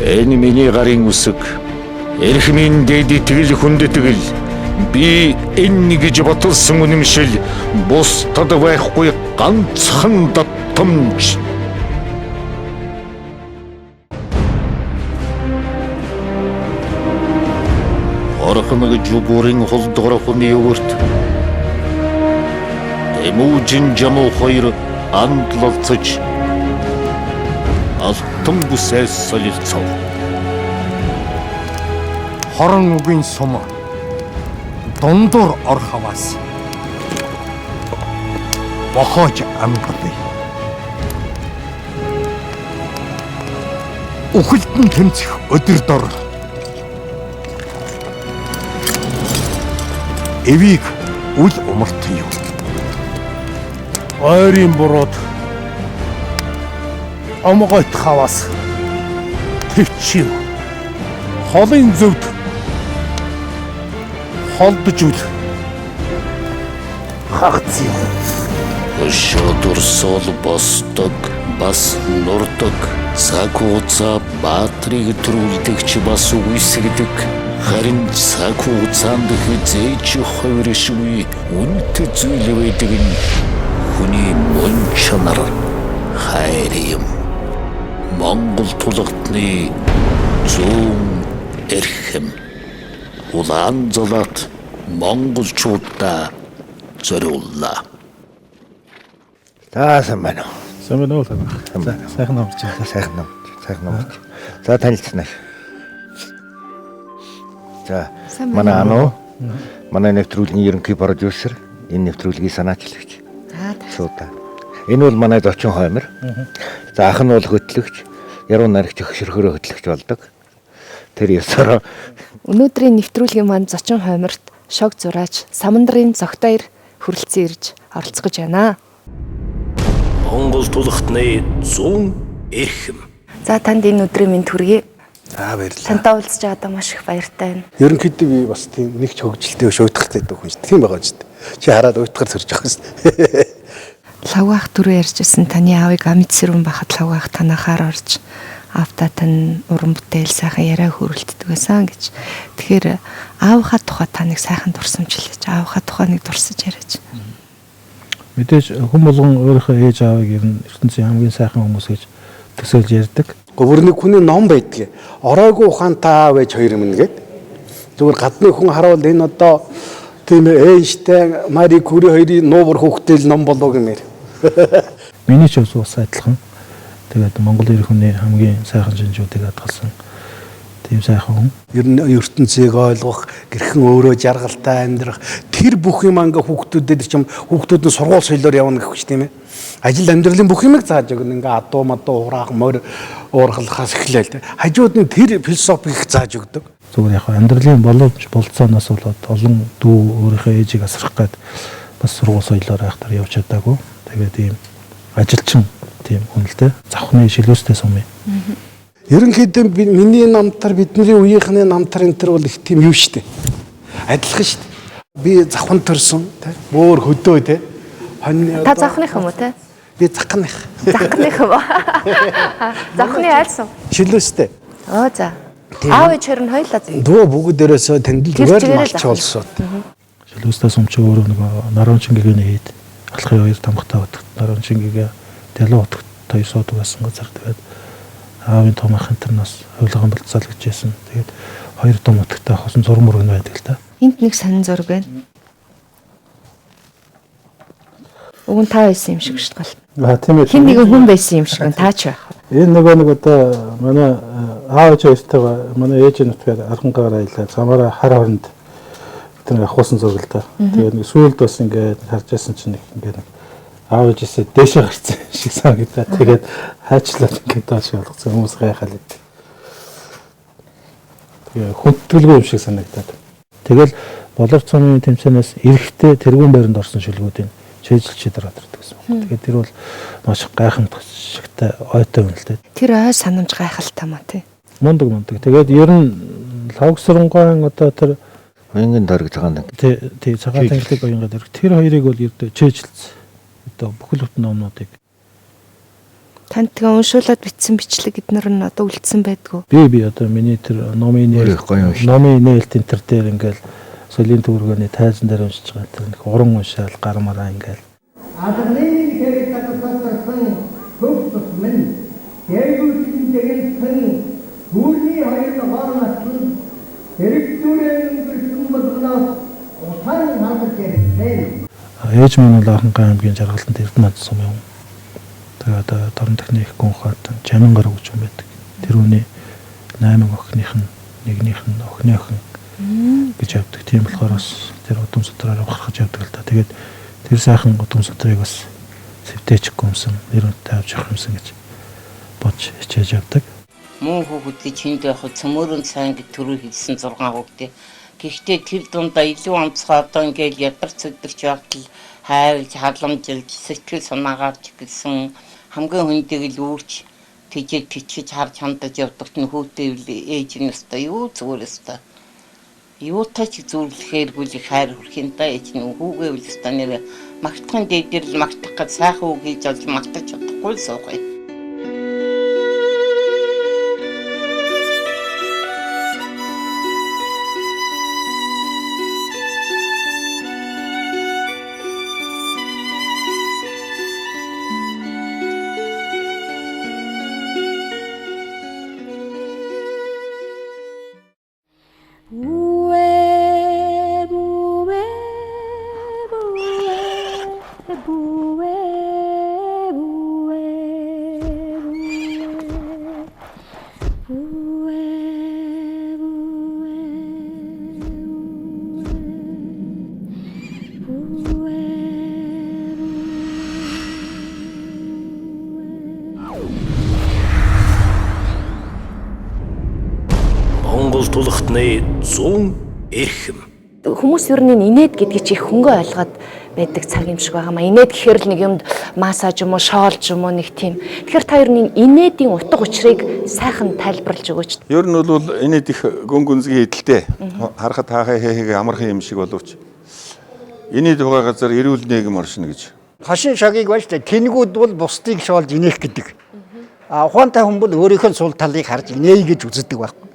Энэ миний гарын үсэг. Эрхмийн дээд итгэл хүндэтгэл. Би энэ гэж баталсан үнэмшил бусдад байхгүй ганцхан даттамж. Орхоног жүгүрийн холдгорхон өвөрт. Тэмүүжин жамуу хоёр андлалцаж алтан бүсээс солилцов. Хорон үгийн сум дундуур ор хаваас бохоож амгалъя. Үхэлдэн тэмцэх өдөр дор эвийг үл умартъя. Ойрын бурууд омгойт хаваас төвчив. Холын зөвд холдож үл хагц юм. Өшөөдөр сул босдог, бас нурдаг, цаг хугацаа баатрыг төрүүлдэгч бас үгүйсгдэг. Харин цаг хугацаанд хизээж хувиршгүй үнэт зүйл байдаг нь хүний мөн чанар, хайр юм. Монгол тулгтны зүүн эрхэм. Улаан золот монголчуудаа зориуллаа. За сайн байна уу? Сайн байна уу та? Сайхан номч. Сайхан ном. Сайхан ном. За танилцсанаа. За манай Ану манай нэвтрүүлгийн ерөнхий продюсер, энэ нэвтрүүлгийн санаачлагч. За. Энэ бол манай зочин хоймор. За ах нь бол хөтлөгч, яруу найрагч хөшөрхөрөө хөтлөгч болдог. Тэр ёсороо Өнөөдрийн нэвтрүүлгийн маань зочин хойморт шог зураач Самандрын Зогтоёр хүрэлцэн ирж оролцох гэж байна. Монгол тулгтны зүүн эрхэм. За танд энэ өдрийн мэнд хүргэе. За баярлалаа. Тантай уулзж байгаадаа маш их баяртай байна. Ерөнхийдөө би бас тийм нэг ч хөгжилтэй биш уйтгартай байдаг хүн шүү дээ. Тийм байгаа шүү дээ. Чи хараад уйтгар сөрж байгаа шүү дээ. Лавгаах түрүү ярьжсэн таны аавыг амьд сэрүүн байхад лавгаах танахаар орж аавтаа тань уран бүтээл сайхан яриа хөрөлддөг байсан гэж. Тэгэхээр аавынхаа тухай та нэг сайхан дурсамж хэлээч. Аавынхаа тухай нэг дурсаж яриач. Мэдээж хүн болгон өөрийнхөө ээж аавыг ер нь ертөнцийн хамгийн сайхан хүмүүс гэж төсөөлж ярьдаг. Гүр нэг хүний ном байдгийг. Оройгүй ухаантай аав ээж хоёр юм нэгэд. Зүгээр гадны хүн харуул энэ одоо тийм Эйнштейн, Мари Кюри хоёрын нуувар хүүхдэл ном болов гэмээр. Миний ч бас адилхан. Тэгээд Монгол ер хүний хамгийн сайхан шинжүүдийг хадгалсан тийм сайхан хүн. Ер нь ертөнцийг ойлгох, гэрхэн өөрөө жаргалтай амьдрах тэр бүх юм ингээ хүүхдүүдэд ч юм хүүхдүүд нь сургууль соёлоор явна гэх ч тийм ээ. Ажил амьдралын бүх юмыг зааж өгнө. Ингээ адуу мадуу хураах, морь уургалахаас эхлээл. Хажууд нь тэр философик их зааж өгдөг. Зүгээр яг амьдралын боломж болцооноос болоод олон дүү өөрийнхөө ээжийг асрах гээд бас сургууль соёлоор айхтар явж чадаагүй. Тэгээд ийм ажилчин тийм хүн л дээ. Завхны шилүүстэй сум юм. Ерөнхийдөө миний намтар бидний үеийнхний намтар энэ төр бол их тийм юу штэ. Адилхан штэ. Би завхан төрсөн тий. Бөөр хөдөө тий. Хонь Та завхных юм уу те? Би завхных. Завхных юм уу? Завхны айлсан. Шилүүстэй. Оо за. Аав ээж хоёр нь хоёулаа Дүү бүгд ерөөсөө танд Тэр зүгээр чигээрээ малч завхан. олсоо. Шилүүстэй сум чи өөрөө нөгөө Наруун чингэгийн хийд алхахын хоёр тамгатай утгат Наруун чингэгээ Дэлүү утгат хоёр суудаг байсан газар. Тэгээд аавын том ах энэ төр нас хувилган болцоол гэж байсан. Тэгээд хоёр том утгатай хосон зураг мөргөн байдаг л та. Энд нэг сонин зураг байна. Уг нь та байсан юм шиг шүү дээ. Аа тийм ээ. Хин нэгэн хүн байсан юм шиг байна. Та ч байх. Энэ нөгөө нэг одоо манай аав ээж хоёртойгоо манай ээж нутгаар Архангаар аялаа. Замаараа хар хооронд тэр нэг ахуулсан зураг л да. Тэгээд нэг сүүлд бас ингээд харж байсан чинь нэг ингээд нэг аав ээжээсээ дээшээ гарсан шиг санагдаа. Тэгээд хайчлаад ингээд доош болгоцсон хүмүүс гайхал идэв. Тэгээ хүндэтгэлгүй юм шиг санагдаад. Тэгэл Боловч сумын тэмцээнээс эрэхтэй тэргүүн байранд орсон шилгүүдийн чэйжилч дараад ирдэг гэсэн үг. Тэгээд тэр бол маш гайхамшигтай ойтой юм л дээ. Тэр ой санамж гайхалтай маа тий. Мундаг мундаг. Тэгээд ер нь Лавгсарангуайн одоо тэр Уянган дөрөг цагаан танги. тий цагаан танхилыг оюунгаа дөрөг тэр хоёрыг бол ердөө чэйжилсэн. Одоо бүхэл бүтэн номнуудыг. Танд тэгээ уншуулад бичсэн бичлэг эднэр нь одоо үлдсэн байдгүй. Би одоо миний тэр номын номын нээлт энэ төр дээр ингээл солийн төгрөгөөний тайзан дээр уншиж байгаа тэр нэг уран уншаал гармараа ингээл. Адганы хэрэг татсан хөв тусмын дээгүүрийн дэгэнсэн түүний хоёр хооронд хэрэгцүүрэн өнгөрсөн болгоноос усан хадаж ирсэн. Ээж минь бол Архангай аймгийн Жаргалтанд Эрдэнэ сум юм. Тэгээд Дорн дахны их гүн хаан Жамин гараг гэж юм байдаг. Тэр үний 8 охиных нь нэгнийх нь охины охин гэж явдаг. Тийм болохоор бас тэр удам судраар ухрах явдаг л да. Тэгээд тэр сайхан удам судрыг бас сэвтэйчгүй юмсан, нэр хүндтэй авч явах юмсан гэж бодж хичээж явдаг. Муу хүүхдийг чинд байхад цөмөрөн сайн гэж түрүү хэлсэн 6 хүүхдээ. Гэхдээ тэр дундаа илүү онцгой одоо ингээл ядарч өдөрч байхад л хайрлж, халамжилж, сэтгэл санаагаар ч гэсэн хамгийн хүндийг л үүрч тэжээ тичиж харж хандаж явдаг нь хүүхдээ ээж нь өстой юу зүгээр өстой. Юутай ч зүрлэхээргүй л хайр хүрх юм да ээж нь хүүгээ үл өстой нэр магтахын дээд дээр л магтах гэж сайхан үг хийж олж магтаж чадахгүй л суух юм. Монгол тулхтны 100 эрхэм. Хүмүүс ер нь инээд гэдгийг чи их хөнгө ойлгоод байдаг цаг юм шиг байгаа маа. Инээд гэхээр л нэг юмд массаж юм уу, шоолж юм уу нэг тийм. Тэгэхээр та ер нь инээдийн утга учирыг сайхан тайлбарлаж өгөөч. Ер нь бол инээд их гүн гүнзгий хэдэлтэй. Харахад хаахаа хээхээ амархан юм шиг боловч инээд байгаа газар эрүүл нийгэм оршино гэж. Хашин шагийг байна шүү дээ. Тэнгүүд бол бусдыг шоолж инээх гэдэг. А ухаантай хүн бол өөрийнхөө сул талыг харж инээе гэж үздэг байхгүй.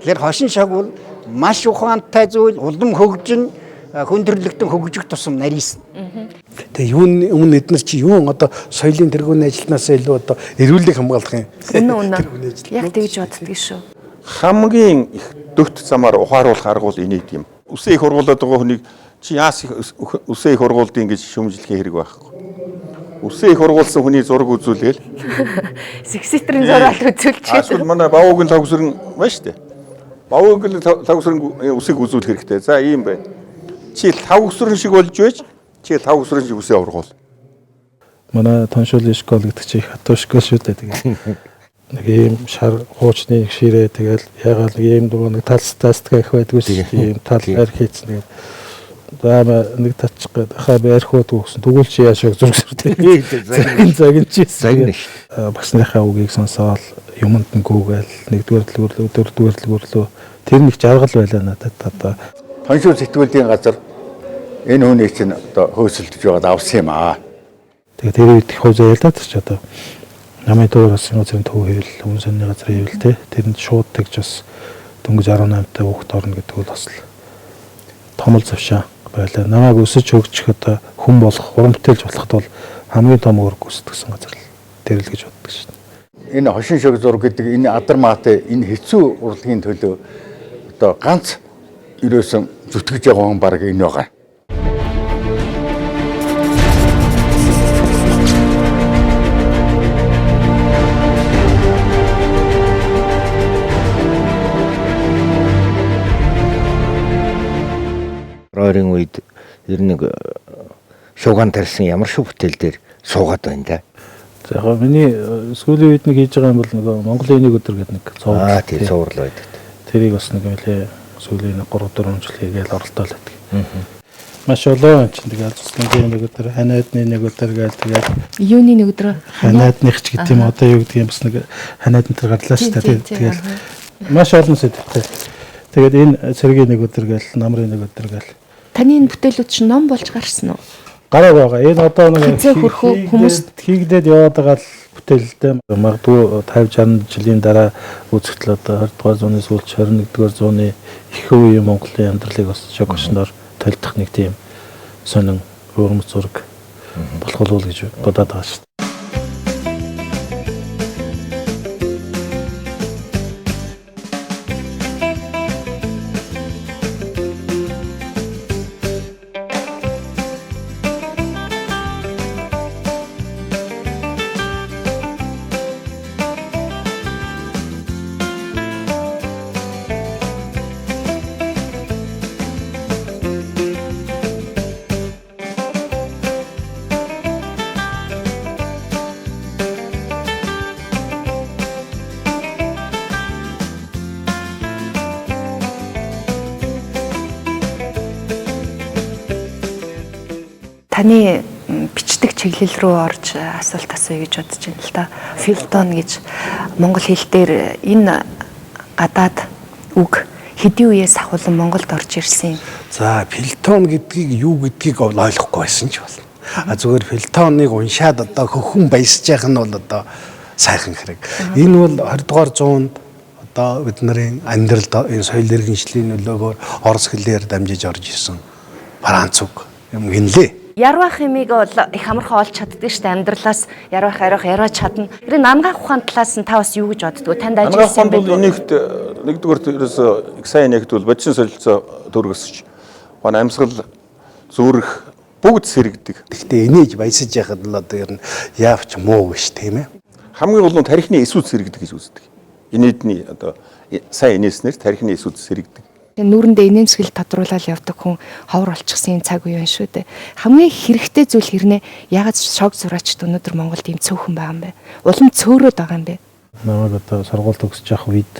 Тэгэхээр хошин шаг бол маш ухаантай зүйл, улам хөгжин, хүндрэлтэн хөгжих тусам нарийсна. Тэгээ юун өмнө эднэр чи юун одоо соёлын тэргүүний ажилтнаас илүү одоо эрүүлийг хамгаалах юм. Үнэн үнэн. Яг тэгж боддөг шүү. Хамгийн их дөхт замаар ухааруулах арга бол инээд юм. Үсээ их ургуулад байгаа хүнийг чи яас үсээ их ургуулдیں гэж шүмжлэхийн хэрэг байхгүй. Үсээ их ургуулсан хүний зураг үзүүлээл. Секситрийн зураг үзүүлчихээ. Эсвэл манай бавуугийн лавгсрын байна шүү дээ. Бавуугийн лавгсрын үсийг үзүүлэх хэрэгтэй. За ийм байна. Чи лавгсрын шиг болж байж чи лавгсрын шиг үсээ ургуул. Манай тоншуулын школ гэдэг чи их хатуу школ шүү дээ. Тэгээд нэг ийм шар хуучны ширээ тэгэл ягаал нэг ийм нөгөө нэг талстастга их байдгүй шүү дээ. Ийм тал арх хийцэн тэгээд заама нэг татчих гээд хаа би архиуд өгсөн. Тэгвэл чи яашаа зүрх сүртэй. Загин чи. Загин шүү. Багшныхаа үгийг сонсоол юмд нь гүгээл нэгдүгээр дэлгүүрлөө дөрөвдүгээр дэлгүүрлөө тэр нэг жаргал байлаа надад одоо. Тоншуул сэтгүүлийн газар энэ хүний чинь одоо хөөсөлдөж байгаад авсан юм аа. Тэгээ тэр үед их хозоо ялдаад чи одоо намын төвөр улсын газрын төв хэвэл өмнө сонины газар хэвэл те тэрэнд шууд тэгж бас дөнгөж 18 та хүүхд орно гэдэг бол бас л том л завшаа байлаа. Намайг өсөж хөгжих одоо хүн болох, уран бүтээлч болоход бол хамгийн том үүрэг гүйцэтгэсэн газар л тэр л гэж боддог шин. Энэ хошин шог зураг гэдэг энэ адар маатай энэ хэцүү урлагийн төлөө одоо ганц ерөөсөн зүтгэж байгаа хүн баг энэ байгаа. Ойрын үед ер нь нэг шугаан тарьсан ямар шүү бүтээл дээр суугаад байна да. За яг миний сүүлийн үед нэг хийж байгаа юм бол нөгөө Монголын нэг өдөр гэдэг нэг цуврал. Аа тий цуврал байдаг. Тэрийг бас нэг нэлээ сүүлийн 3-4 жил хийгээл оролдоол байдаг. Маш олон чинь тэгэл цэцлэнгийн нэг өдөр, ханиадны нэг өдөр гээл тэгэл юуны нэг өдөр ханиадных ч гэдэг юм одоо юу гэдэг юм бас нэг ханиад энэ төр гарлаа шүү дээ. Тэгэл маш олон сэдвтэй. Тэгээд энэ цэргийн нэг өдөр гээл, намрын нэг өдөр гээл. Таны энэ бүтээлүүд чинь ном болж гарсан уу? Гарааг байгаа. Энэ одоо нэг хизээ хөрхөө хүмүүст хийгдээд яваад байгаа л бүтээл л дээ. Магадгүй 50 60 жилийн дараа үзэхдээ одоо 20 дугаар зууны сүүлч 21 дугаар зууны их үеийн Монголын амьдралыг бас шог хошноор толдох нэг тийм сонин өвөрмөц зураг болох болов уу гэж бодоод байгаа шүү дээ. Таны бичдэг чиглэл рүү орж асуулт асууя гэж бодож байна л да. Филтон гэж монгол хэл дээр энэ гадаад үг хэдийн үеэс ахуулан Монголд орж ирсэн юм? За, филтон гэдгийг юу гэдгийг ойлгохгүй байсан ч болно. А зүгээр филтоныг уншаад одоо хөхөн баясж яах нь бол одоо сайхан хэрэг. Энэ бол 20 дугаар зуунд одоо бид нарын амьдралд энэ соёл иргэншлийн нөлөөгөөр орос хэлээр дамжиж орж ирсэн франц үг юм гинлээ. Ярвах хэмийг бол их амархан олж чаддаг шүү дээ. Амьдралаас ярвах ариах яриа чадна. Тэр намгаах ухаан талаас нь та бас юу гэж боддгоо? Танд ажилласан байх уу? Нэгт нэгдүгээр ерөөсөө их сайн нэгт бол бодисын солилцоо төрөсөж ухаан амьсгал зүрх бүгд сэргдэг. Гэхдээ инээж баясаж яхад л одоо ер нь яавч муу гэж тийм ээ. Хамгийн гол нь тархины эсүүд сэргдэг гэж үздэг. Инээдний одоо сайн инээснээр тархины эсүүд сэргдэг. Нүүрэндээ инээмсэглэл тодруулаад явдаг хүн ховор болчихсон цаг үе юм шүү дээ. Хамгийн хэрэгтэй зүйл хэрнээ ягаад шог зураачд өнөөдөр Монголд ийм цөөхөн байгаа юм бэ? Улам цөөрөөд байгаа юм бэ? Намайг одоо сургууль төгсөж явах үед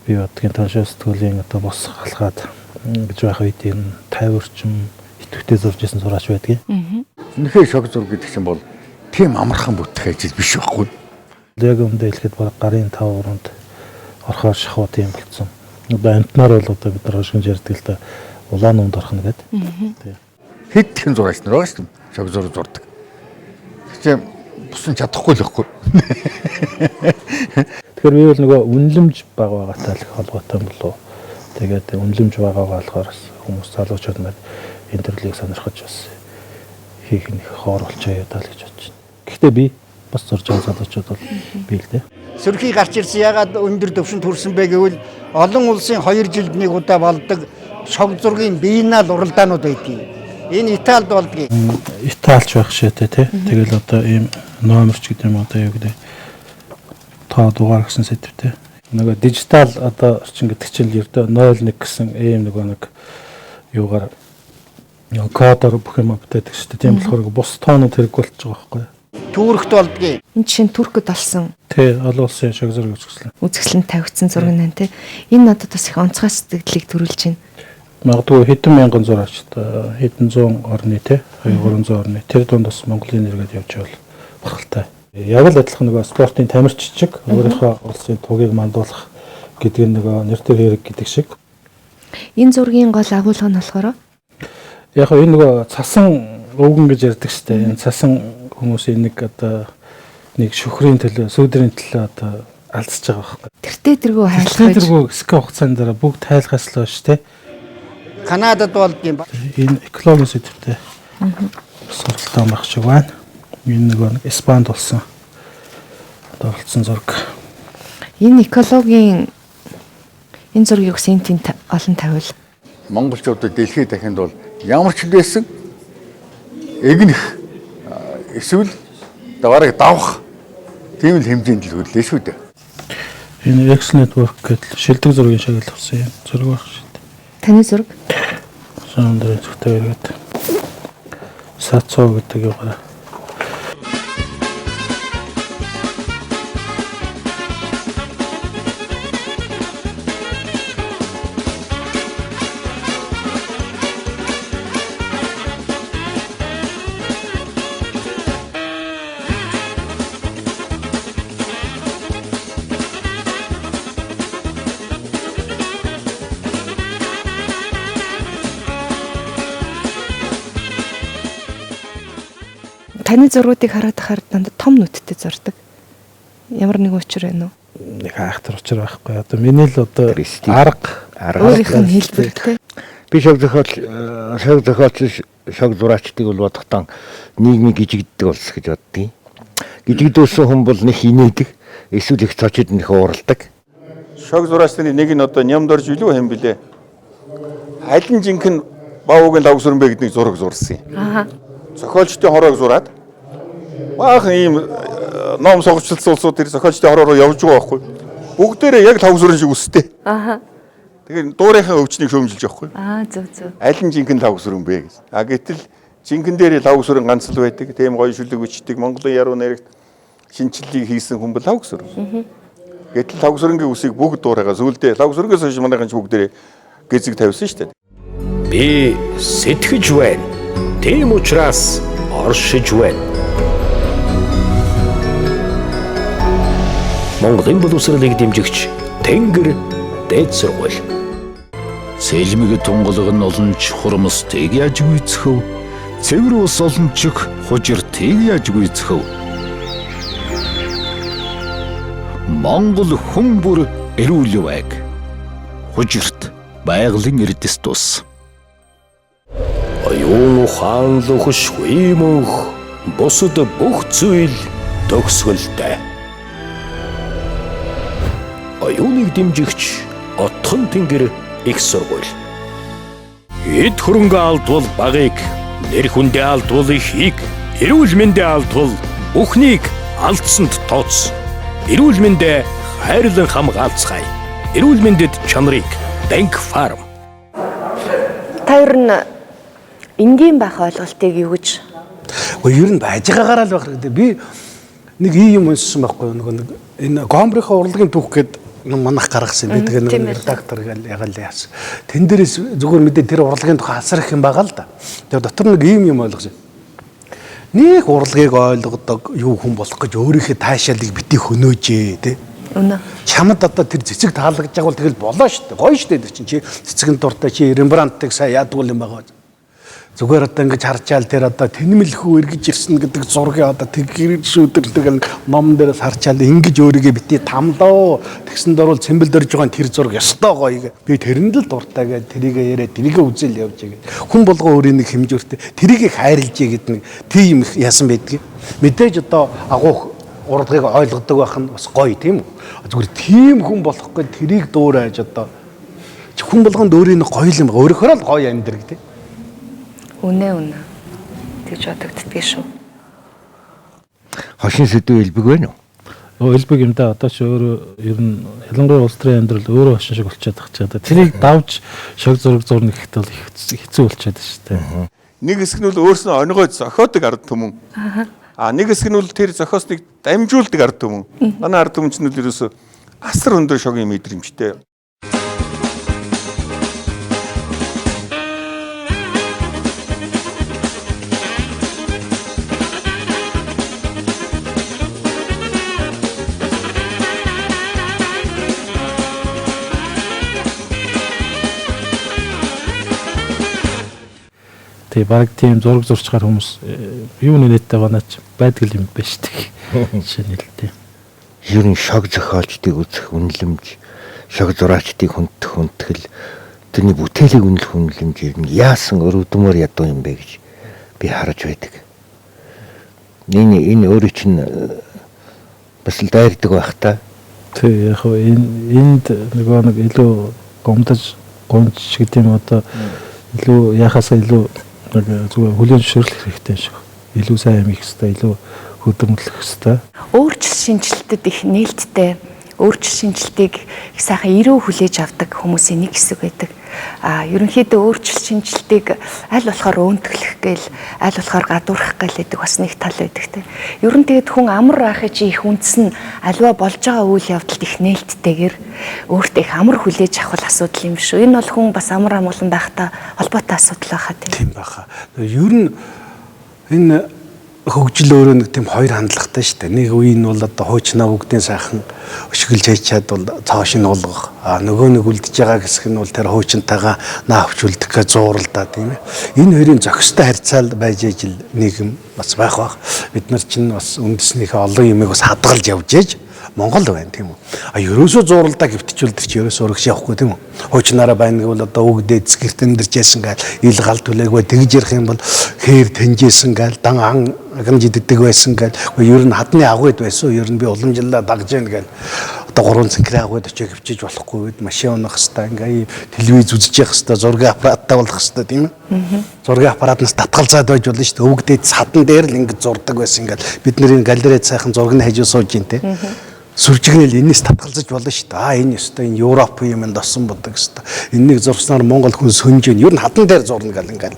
би бодгийн тоншоо сэтгүүлийн одоо бос халахад гэж байх үед энэ 50 орчим идэвхтэй зурж исэн зураач байдгийг. Үнэхээр шог зураг гэдэг чинь бол тийм амархан бүтэх ажил биш байхгүй. Яг өмнөд хэлэхэд баг гарын 5 уранд орохоор шахуу тийм болцсон. Одоо амтнаар бол одоо бид нар хошигч ярьдаг л да улаан номд орох нь гэдэг. Хэд хэдэн зураач нар байгаа шүү дээ. Шог зураг зурдаг. Тэгэхээр бусан чадахгүй л байхгүй. Тэгэхээр би бол нөгөө үнэлэмж бага байгаатай л их холбоотой юм болов уу. Тэгээд үнэлэмж байгаагаа болохоор бас хүмүүс залуучууд маань энэ төрлийг сонирхож бас хийх нь их хоор болчихё даа л гэж бодож байна. Гэхдээ би бас зурж байгаа залуучууд бол би л дээ. Сөрхий гарч ирсэн ягаад өндөр түвшинд хүрсэн бэ гэвэл олон улсын 2 жилд нэг удаа болдог шог зургийн биенал уралдаанууд байдгийг. Энэ Италид болдгийг. Италич байх шээтэй тий. Тэгэл одоо ийм номерч гэдэг юм одоо юу гэдэг тоо дугаар гэсэн сэдвтэй. Нөгөө дижитал одоо орчин гэдэг чинь л ердөө 01 гэсэн ийм нөгөө нэг юугаар кодоор бүх юм бүтээдэг шүү дээ. Тийм болохоор бус тоонууд хэрэггүй болчих жоох байхгүй юу? Түүрэгт болдгийг. Энэ жишээ нь Туркд болсон. Тий, олон улсын шог зураг үзэсгэлэн. Үзэсгэлэн тавигдсан зураг нэ тий. Энэ надад бас их онцгой сэтгэлийг төрүүлж байна. Магадгүй хэдэн мянган зураачд хэдэн зуун орны тий, 200-300 орны тэр дунд бас Монголын нэргээд явж байвал барахалтай. Яг л адилхан нөгөө спортын тамирч чиг өөрийнхөө улсын тугийг мандуулах гэдэг нь нөгөө нэр төр хэрэг гэдэг шиг. Энэ зургийн гол агуулга нь болохоор яг энэ нөгөө цасан өвгөн гэж ярьдаг шүү дээ. Энэ цасан хүмүүсийн нэг одоо нэг шүхрийн төлөө, сүүдрийн төлөө одоо алдсаж байгаа байхгүй. Тэртээ тэргүй хайлах гэж. Тэртээ тэргүй хэсэг хугацаанд дараа бүгд тайлхаас л байна шүү дээ. Канадад болдгийн. Энэ экологийн сэдвтэй сурталтай байх шиг байна. Энэ нөгөө нэг Испанд болсон. Одоо болцсон зураг. Энэ экологийн энэ зургийг өгсөн энэ олон тавиул. Монголчуудад дэлхийд дахинд бол ямар ч байсан эгнэх эсвэл бараг давах тийм л хэмжээнд л хөдлөө шүү дээ. Энэ X network гэдэг шилдэг зургийн шагнал авсан юм зураг байх шүү дээ. Таны зураг? Сандэр зүгтээ эргээд Сацо гэдэг юугаар Таны зургуудыг хараад ахаар дандаа том нүдтэй зурдаг. Ямар нэгэн учир байна уу? Нэг айхтар учир байхгүй. Одоо миний л одоо арга өөрийнх нь хэлбэр те. Би шог зохиол шог зохиолч шог зураачдыг бол бодохдоо нийгмийг гжигддэг улс гэж боддгийг. Гжигдүүлсэн хүн бол нэг инээдэг, эсвэл их цочид нэг ууралдаг. Шог зураачдын нэг нь одоо Нямдорж илүү хэм блэ? Аль нь жинхэнэ Баавуугийн лавгсүрэн бэ гэдэг нэг зураг зурсан юм. Аа. Зохиолчдын хороог зураад баахан ийм ном сонгочлсон улсууд тэр зохиолчдын хороо руу явж байгаа байхгүй. Бүгдээрээ яг лавгсүрэн шиг үстэй. Аа. Тэгэхээр дуурайхаа өвчнийг шөөмжилж байгаа байхгүй. Аа, зөв зөв. Аль нь жинхэнэ лавгсүрэн бэ гэж. А гэтэл жинхэнэ дээр лавгсүрэн ганц л байдаг. Тийм гоё шүлэг бичдэг Монголын яруу найрагт шинчлэлийг хийсэн хүн бол лавгсүрэн. Гэтэл лавгсүрэнгийн үсийг бүгд дуурайгаа сүулдэ лавгсүрэнгээс хойш манайхан ч бүгдээрээ гэзэг тавьсан шүү дээ. Би сэтгэж байна. Тийм учраас оршиж байна. Монголын боловсролыг дэмжигч Тэнгэр дээд сургууль. Цэлмэг тунгалаг нь олонч хурмстыг яаж гүйцэхв? Цэвэр ус олончих хужиртыг яаж гүйцэхв? Монгол хүн бүр эрүүл байг. Хужирт байгалийн эрдэс тус. Оюун ухаан лөхшгүй мөнх бусад бүх зүйл төгсгөлтэй. Оюуныг дэмжигч Отхон Тэнгэр их сургууль. Эд хөрөнгө алдвал багыг, нэр хүндээ алдвал ихийг, эрүүл мэндээ алдвал бүхнийг алдсанд тооц. Эрүүл мэндээ хайрлан хамгаалцгаая. Эрүүл мэндэд чанарыг Банк Фарм. Та ер нь энгийн байх ойлголтыг юу гэж? Гэхдээ ер нь байж байгаагаараа л байх хэрэгтэй. Би нэг ийм юм уншсан байхгүй юу? Нөгөө нэг энэ Гомрийнхаа урлагийн түүх гээд манах гаргасан. Би тэгээ нэг редактор гээл ягаал яасан. Тэн дээрээс зүгээр мэдээ тэр урлагийн тухай асар их юм байгаа л да. Тэгээ дотор нэг ийм юм ойлгосон. Нэг урлагийг ойлгодог юу хүн болох гэж өөрийнхөө таашаалыг бити хөнөөжээ тий. Үнэ. Чамд одоо тэр цэцэг таалагдж байгаа бол тэгэл болоо шүү дээ. Гоё шүү дээ тэр чинь чи цэцгэн дуртай чи Рембрандтыг сайн яадаг юм байгаа. Зүгээр одоо ингэж харчаал тэр одоо тэнмэлхүү эргэж ирсэн гэдэг зургийг одоо тэгэр шүүдэр тэгэл номон дээрээс харчаал ингэж өөрийгөө бити тамлаа. Тэгсэн дөрвөл цэмбэл дөрж байгаа тэр зураг ёстой гоё. Би тэрэнд л дуртай гэж тэрийгэ яриа тэрийгэ үзэл явж байгаа. Хүн болгоо өөрийн нэг хэмжүүртэй тэрийг хайрлжээ гэдэг нэг тийм их ясан байдгийг. Мэдээж одоо агуух урлагийг ойлгодог байх нь бас гоё тийм үү? Зүгээр тийм хүн болох гэж тэрийг дуурайж одоо хүн болгонд өөрийн нэг гоё юм өөрөөхөө л гоё амьдрэг тийм. Үнэ үнэ. Тэгж бодогддгийг шүү. Хошин сэдв элбэг байна уу? Элбэг юм да. Одоо ч өөрөө ер нь ялангуяа улс төрийн амьдрал өөрөө хошин шиг болчиход байгаа чи одоо. Тэрийг давж шог зураг зурна гэхэд бол их хэцүү болчиход шүү дээ. Нэг хэсэг нь бол өөрснөө онигой зохиодог ард түмэн. А нэг хэсэг нь бол тэр зохиосныг дамжуулдаг ард түмэн. Манай ард түмэн ч нь ерөөсөө асар өндөр шогийн мэдрэмжтэй. Тий, баг тийм зураг зурчгаар хүмүүс юу нэттэй банаач байдаг юм байна шүү дээ. Жишээ нь л тий. Ер нь шог зохиолчдыг үзэх үнэлэмж, шог зураачдыг хүндэх хүндэтгэл, тэрний бүтээлийг үнэлэх үнэлэмж ер нь яасан өрөвдмөр ядуу юм бэ гэж би харж байдаг. Энэ өөрөө чинь бас л дайрдаг байх та. Тий, яг хөө энд нөгөө нэг илүү гомдож гонч гэдэг юм одоо илүү яхаасаа илүү нэг зүгээр хүлээн зөвшөөрлөх хэрэгтэй юм шиг. Илүү сайн юм хийх хэрэгтэй, илүү хөдөлмөрлөх хэрэгтэй. Өөрчлөлт шинжилэлтэд их нээлттэй, өөрчлөлт шинжилтийг их сайхан ирүү хүлээж авдаг хүмүүсийн нэг хэсэг байдаг. А ерөнхийдөө өөрчлөлт шинжилтийг аль болохоор өөнтгөлөх гээл, аль болохоор гадуурхах гээл гэдэг бас нэг тал байдаг те. Ер нь тэгээд хүн амар байхыг чи их үндэс нь альва болж байгаа үйл явдалд их нээлттэйгэр өөртөө их амар хүлээж авах асуудал юм шүү. Энэ бол хүн бас амар амгалан байхтай холбоотой асуудал байхаа тийм. Тийм байхаа. Ер нь энэ Хөгжил өөрөө нэг тийм хоёр хандлагатай шүү дээ. Нэг үе нь бол одоо хуучнаа бүгдийн сайхан өшгөлж хайчаад бол цоо шин уулгах. А нөгөө нэг үлдэж байгаа хэсэг нь бол тэр хуучинтайгаа наавч үлдэх гэж зууралдаа, тийм ээ. Энэ хоёрын зохистой харьцаал байж ижил нийгэм бас байх бах. Бид нар чинь бас үндэснийхээ олон юмыг бас хадгалж явж ээж Монгол байна, тийм үү. А ерөөсөө зууралдаа гівтчихвэл тэр чи ерөөсөө өргөж явахгүй, тийм үү. Хуучнаараа байна гэвэл одоо өвгдээ гэрт амьдарч яасан гээл ил гал түлээгүй тэгж ярих юм бол хээр тэнжээсэн гээл дан ан агнж иддэг байсан гээл ер нь хадны агуйд байсан. Ер нь би уламжлалаа дагж гин гээл одоо 3 цэнхрийн агуйд очиж гівчиж болохгүй үед машин унах хэвээр ингээ телевиз үзэж явах хэвээр зургийн аппараттай болох хэвээр, тийм ээ. Зургийн аппаратнаас татгалзаад байж болно шүү дээ. Өвгдээ садан дээр л ингэ зурдаг байсан ингээл бид нэр энэ галерейд сайхан зургийг хажуу сууж ин тээ. Сүржигнэл энэс татгалзаж болно шүү дээ. Аа энэ өстой энэ Европ юм досон будаг өстой. Энэнийг зурснаар Монгол хүн сөнж гин. Ер нь хадан дээр зурна гал ингээл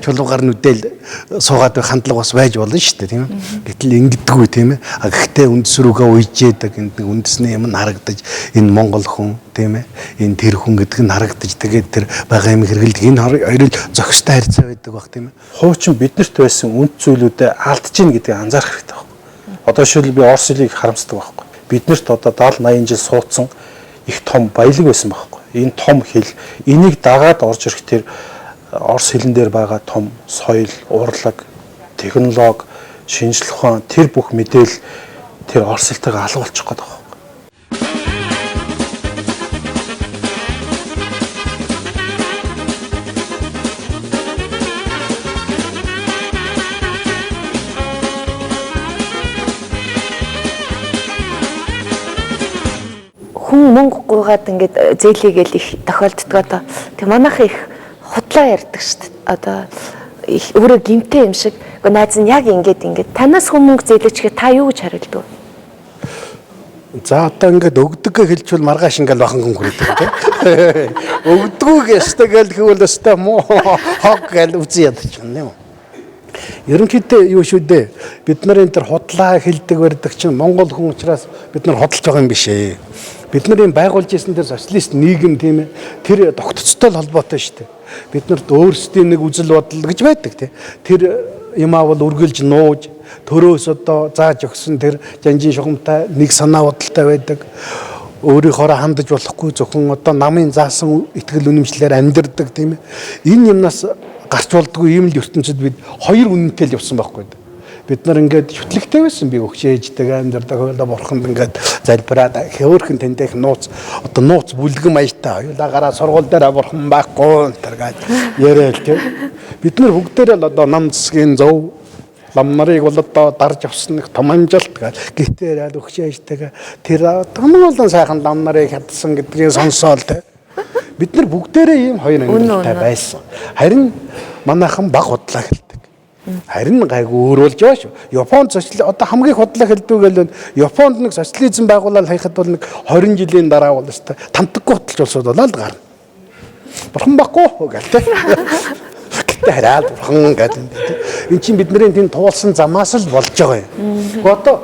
чулуугаар нүдэл суугаад байх хандлага бас байж болно шүү дээ, тийм ээ. Гэтэл ингэдэггүй, тийм ээ. А гэхдээ үндэс рүүгээ уйжээдэг энд нэг үндэсний юм нь харагдаж энэ Монгол хүн, тийм ээ. Энэ тэр хүн гэдэг нь харагдаж тэгээд тэр байгаа юм хэрэгэлдэг. Энэ хоёр л зохистой харьцаа байдаг бах, тийм ээ. Хуучин биднэрт байсан үнд зүйлүүдэд алдаж гин гэдгийг анзаарах хэрэгтэй байхгүй. Одоо шил би Орос хэлийг харамсдаг байхгүй. Биднэрт одоо 70 80 жил суудсан их том баялаг байсан байхгүй. Энэ том хэл, энийг дагаад орж ирэх тэр Орос хэлэн дээр байгаа том соёл, урлаг, технологи, шинжлэх ухаан тэр бүх мэдээлэл тэр Орос хэлтэйгээ алга болчих гээд байгаа. Хүн мөнгө гуйгаад ингээд зээлийгээл их тохиолддог одоо. Тэг манайх их худлаа ярьдаг шүү дээ. Одоо их өөрөө гимтэй юм шиг. Гэхдээ найз нь яг ингээд танаас хүн мөнгө зээлээчгээ та юу гэж хариулдаг вэ? За одоо ингээд өгдөггээ хэлчихвэл маргааш ингээд бахан хүн хүрдэг, тийм. Өгдөггүй ёстой гээл гэвэл ёстой муу хог гээл үзэн ядчих юм. Ерөнхийдөө юу шүү дээ. Бид нарын тэр худлаа хэлдэг барьдаг чинь Монгол хүн учраас бид нар худалж байгаа юм биш ээ. Бид нарын байгуулж исэн тэр социалист нийгэм, тийм ээ. Тэр тогтцтой холбоотой шүү дээ. Бид нарт өөрсдийн нэг үзэл бодол гэж байдаг, тийм. Тэр юмаа бол үргэлж нууж төрөөс одоо зааж өгсөн тэр жанжин шугамтай нэг санаа бодолтой байдаг. Өөрийнхоороо хандаж болохгүй зөвхөн одоо намын заасан итгэл үнэмшлээр амьдардаг, тийм ээ. Энэ юмнаас гарч болдгоо ийм л ертөнцид бид хоёр үнэнтэй л явсан байхгүй. Бид нар ингээд шүтлэгтэй байсан. Би өгчээждэг амьдардаг хойлоо бурханд ингээд залбираад хөөхөн тэндэх нууц одоо нууц бүлгэн маягтай хоёулаа гараа сургууль дээр бурхан байхгүй энэ гэж яриа л, тийм. Бид нар бүгдээрээ л одоо нам засгийн зөв лам нарыг бол одоо дарж авсан нэг том амжилт гал. Гэтэ яриад өгчээждэг тэр том олон сайхан лам нарыг хядсан гэдгийг сонсоол, тийм. Бид нар бүгдээрээ ийм хоёр амьдралтай байсан. Харин манайхан баг худлаа хэлдэг. Харин гайгүй өөр болж байгаа шүү. Японд социал одоо хамгийн худлаа хэлдэг гэл Японд нэг социализм байгуулаад хаяхад бол нэг 20 жилийн дараа бол өстой тамтаггүй худалч улсууд болоод гарна. Бурхан байхгүй гэл тэ. Гэтэ хараад бурхан гэдэг. Энд чинь бидний тийм туулсан замаас л болж байгаа юм. Гэхдээ одоо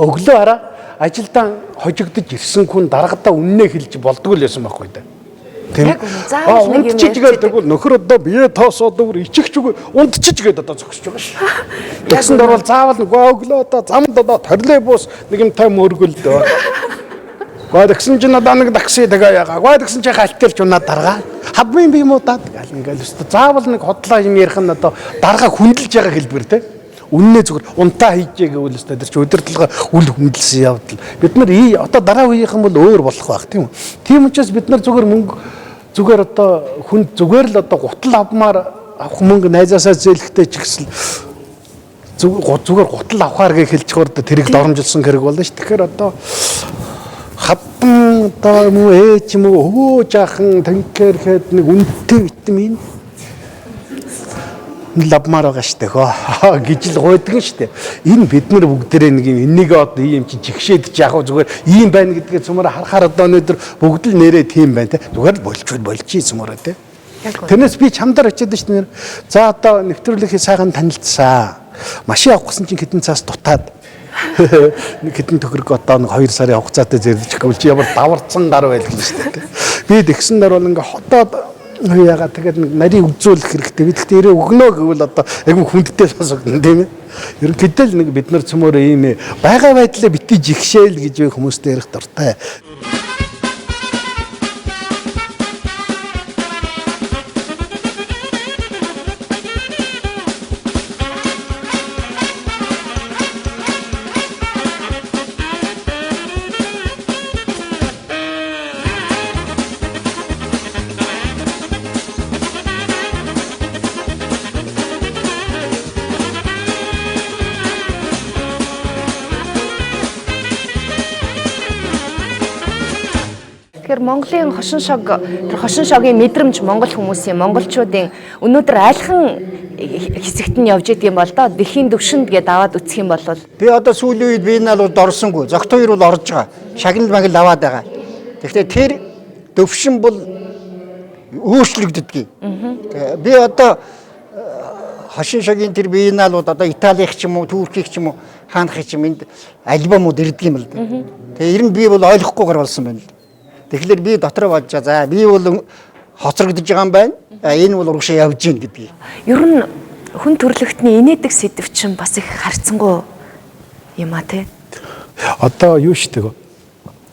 өглөө хараа ажилдаа хожигдож ирсэн хүн даргадаа үннээ хэлж болдгоо л байсан байхгүй дээ. Яг үнэ. Заавал нэг юм унтчиж гэдэг бол нөхөр одоо бие тоосоод өөр ичих ч үгүй унтчиж гэдэг одоо зогсож байгаа шүү. Тэгсэн дор бол заавал нөгөө өглөө одоо замд одоо троллейбус нэг юм тай мөргөлдөө. Гоо тэгсэн чинь одоо нэг такси тэгээ ягаа. Гоо тэгсэн чинь хальтэлж унаа даргаа. Хадмын бие муудаад гал ингээл өстө. Заавал нэг хотлоо юм ярих нь одоо даргаа хүндэлж байгаа хэлбэр те. Үннээ зүгээр унтаа хийжээ гэвэл өстө тэр чинь удирдлага үл хүндэлсэн явдал. Бид нар одоо дараа үеийнхэн бол өөр болох байх тийм үү. Тийм учраас бид нар зүгээр мөнгө зүгээр одоо хүн зүгээр л одоо гутал авмаар авах мөнгө найзаасаа зээлэхтэй ч гэсэн зүгээр гутал авахар гэж хэлж хурд тэрийг доромжилсан хэрэг болно ш. Тэгэхээр одоо хадам одоо юм уу ээж юм уу өвөө жаахан тэнкэрхэд нэг үнэтэй витамин лабмаар байгаа штэ хөө гэж л гуйдаг штэ. Энэ бид нар бүгдээрээ нэг юм энийг одоо ийм чи жигшээд чи яг зүгээр ийм байна гэдгээ цөмөр харахаар одоо өнөөдөр бүгд л нэрээ тийм байна те. Зүгээр л болчихвол болчих цөмөрөө те. Тэрнээс би чамдар очиад штэ нэр. За одоо нэвтрүүлгийн сайхан танилцсан. Машин авах гэсэн чинь хэдэн цаас дутаад нэг хэдэн төгрөг одоо нэг 2 сарын хугацаатай зэрдэж гэвэл чи ямар даварцсан гар байлгүй штэ те. Би тэгсэн дээр бол ингээ хотоод Ягаад тэгээд нэг нарийн үзүүлэх хэрэгтэй. Бид гэхдээ ирээ өгнө гэвэл одоо айгүй хүндтэй сонсогдно тийм ээ. Ерөнхийдөө л нэг бид нар цөмөөрөө ийм байгаа байдлаа бити жигшээл гэж би хүмүүстэй ярих дуртай. Тэгэхээр Монголын хошин шог тэр хошин шогийн мэдрэмж Монгол хүмүүсийн монголчуудын өнөөдөр айлхан хэсэгт нь явж идэг юм бол доо дэлхийн түвшинд гээд аваад үсэх юм бол би одоо сүүлийн үед би энэ бол дорсонгүй. Зогт хоёр бол орж байгаа. Шагнал магал аваад байгаа. Тэгэхээр тэр төвшин бол өөрчлөгддөг. Би одоо хошин шогийн тэр биеналууд одоо Италих ч юм уу, Турких ч юм уу, хаанах ч юм энд альбомууд ирдэг юм л да. Тэгээ ер нь би бол ойлгохгүйгээр болсон байна л. Тэгэхээр би дотроо бодож за би бол хоцрогдож байгаа юм байна. Энэ бол урагшаа явж гин гэдгийг. Ер нь хүн төрлөختний инээдэг сэдв чинь бас их харьцангуй юм а тий. Одоо юу штэ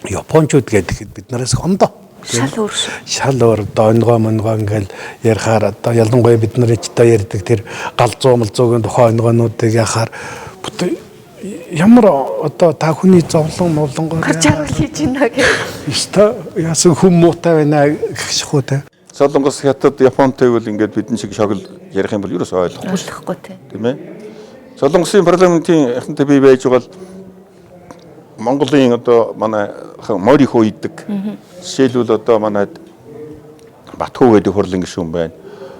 Япончууд гэдэг бид нараас ондоо. Шал өөр шүү. Шал өөр одоо онгоо монгоо ингээл ярихаар одоо ялангуяа бид нар ч одоо ярьдаг тэр галзуу малзуугийн тухай онгоонуудыг яхаар ямар одоо та хүний зовлон мовлонгоор гар жаргал хийж байна гэх. Ёстой яасан хүн муутай байна гэх шахуу те. Солонгос, Хятад, Японтой бол ингээд бидний шиг шогл ярих юм бол ерөөсөө ойлгохгүй. Ойлгохгүй те. Тийм ээ. Солонгосын парламентын ахантай би байж байгаа л Монголын одоо манай морихо идэг. Жишээлбэл одоо манай Батхүү гэдэг хурлын гишүүн байна.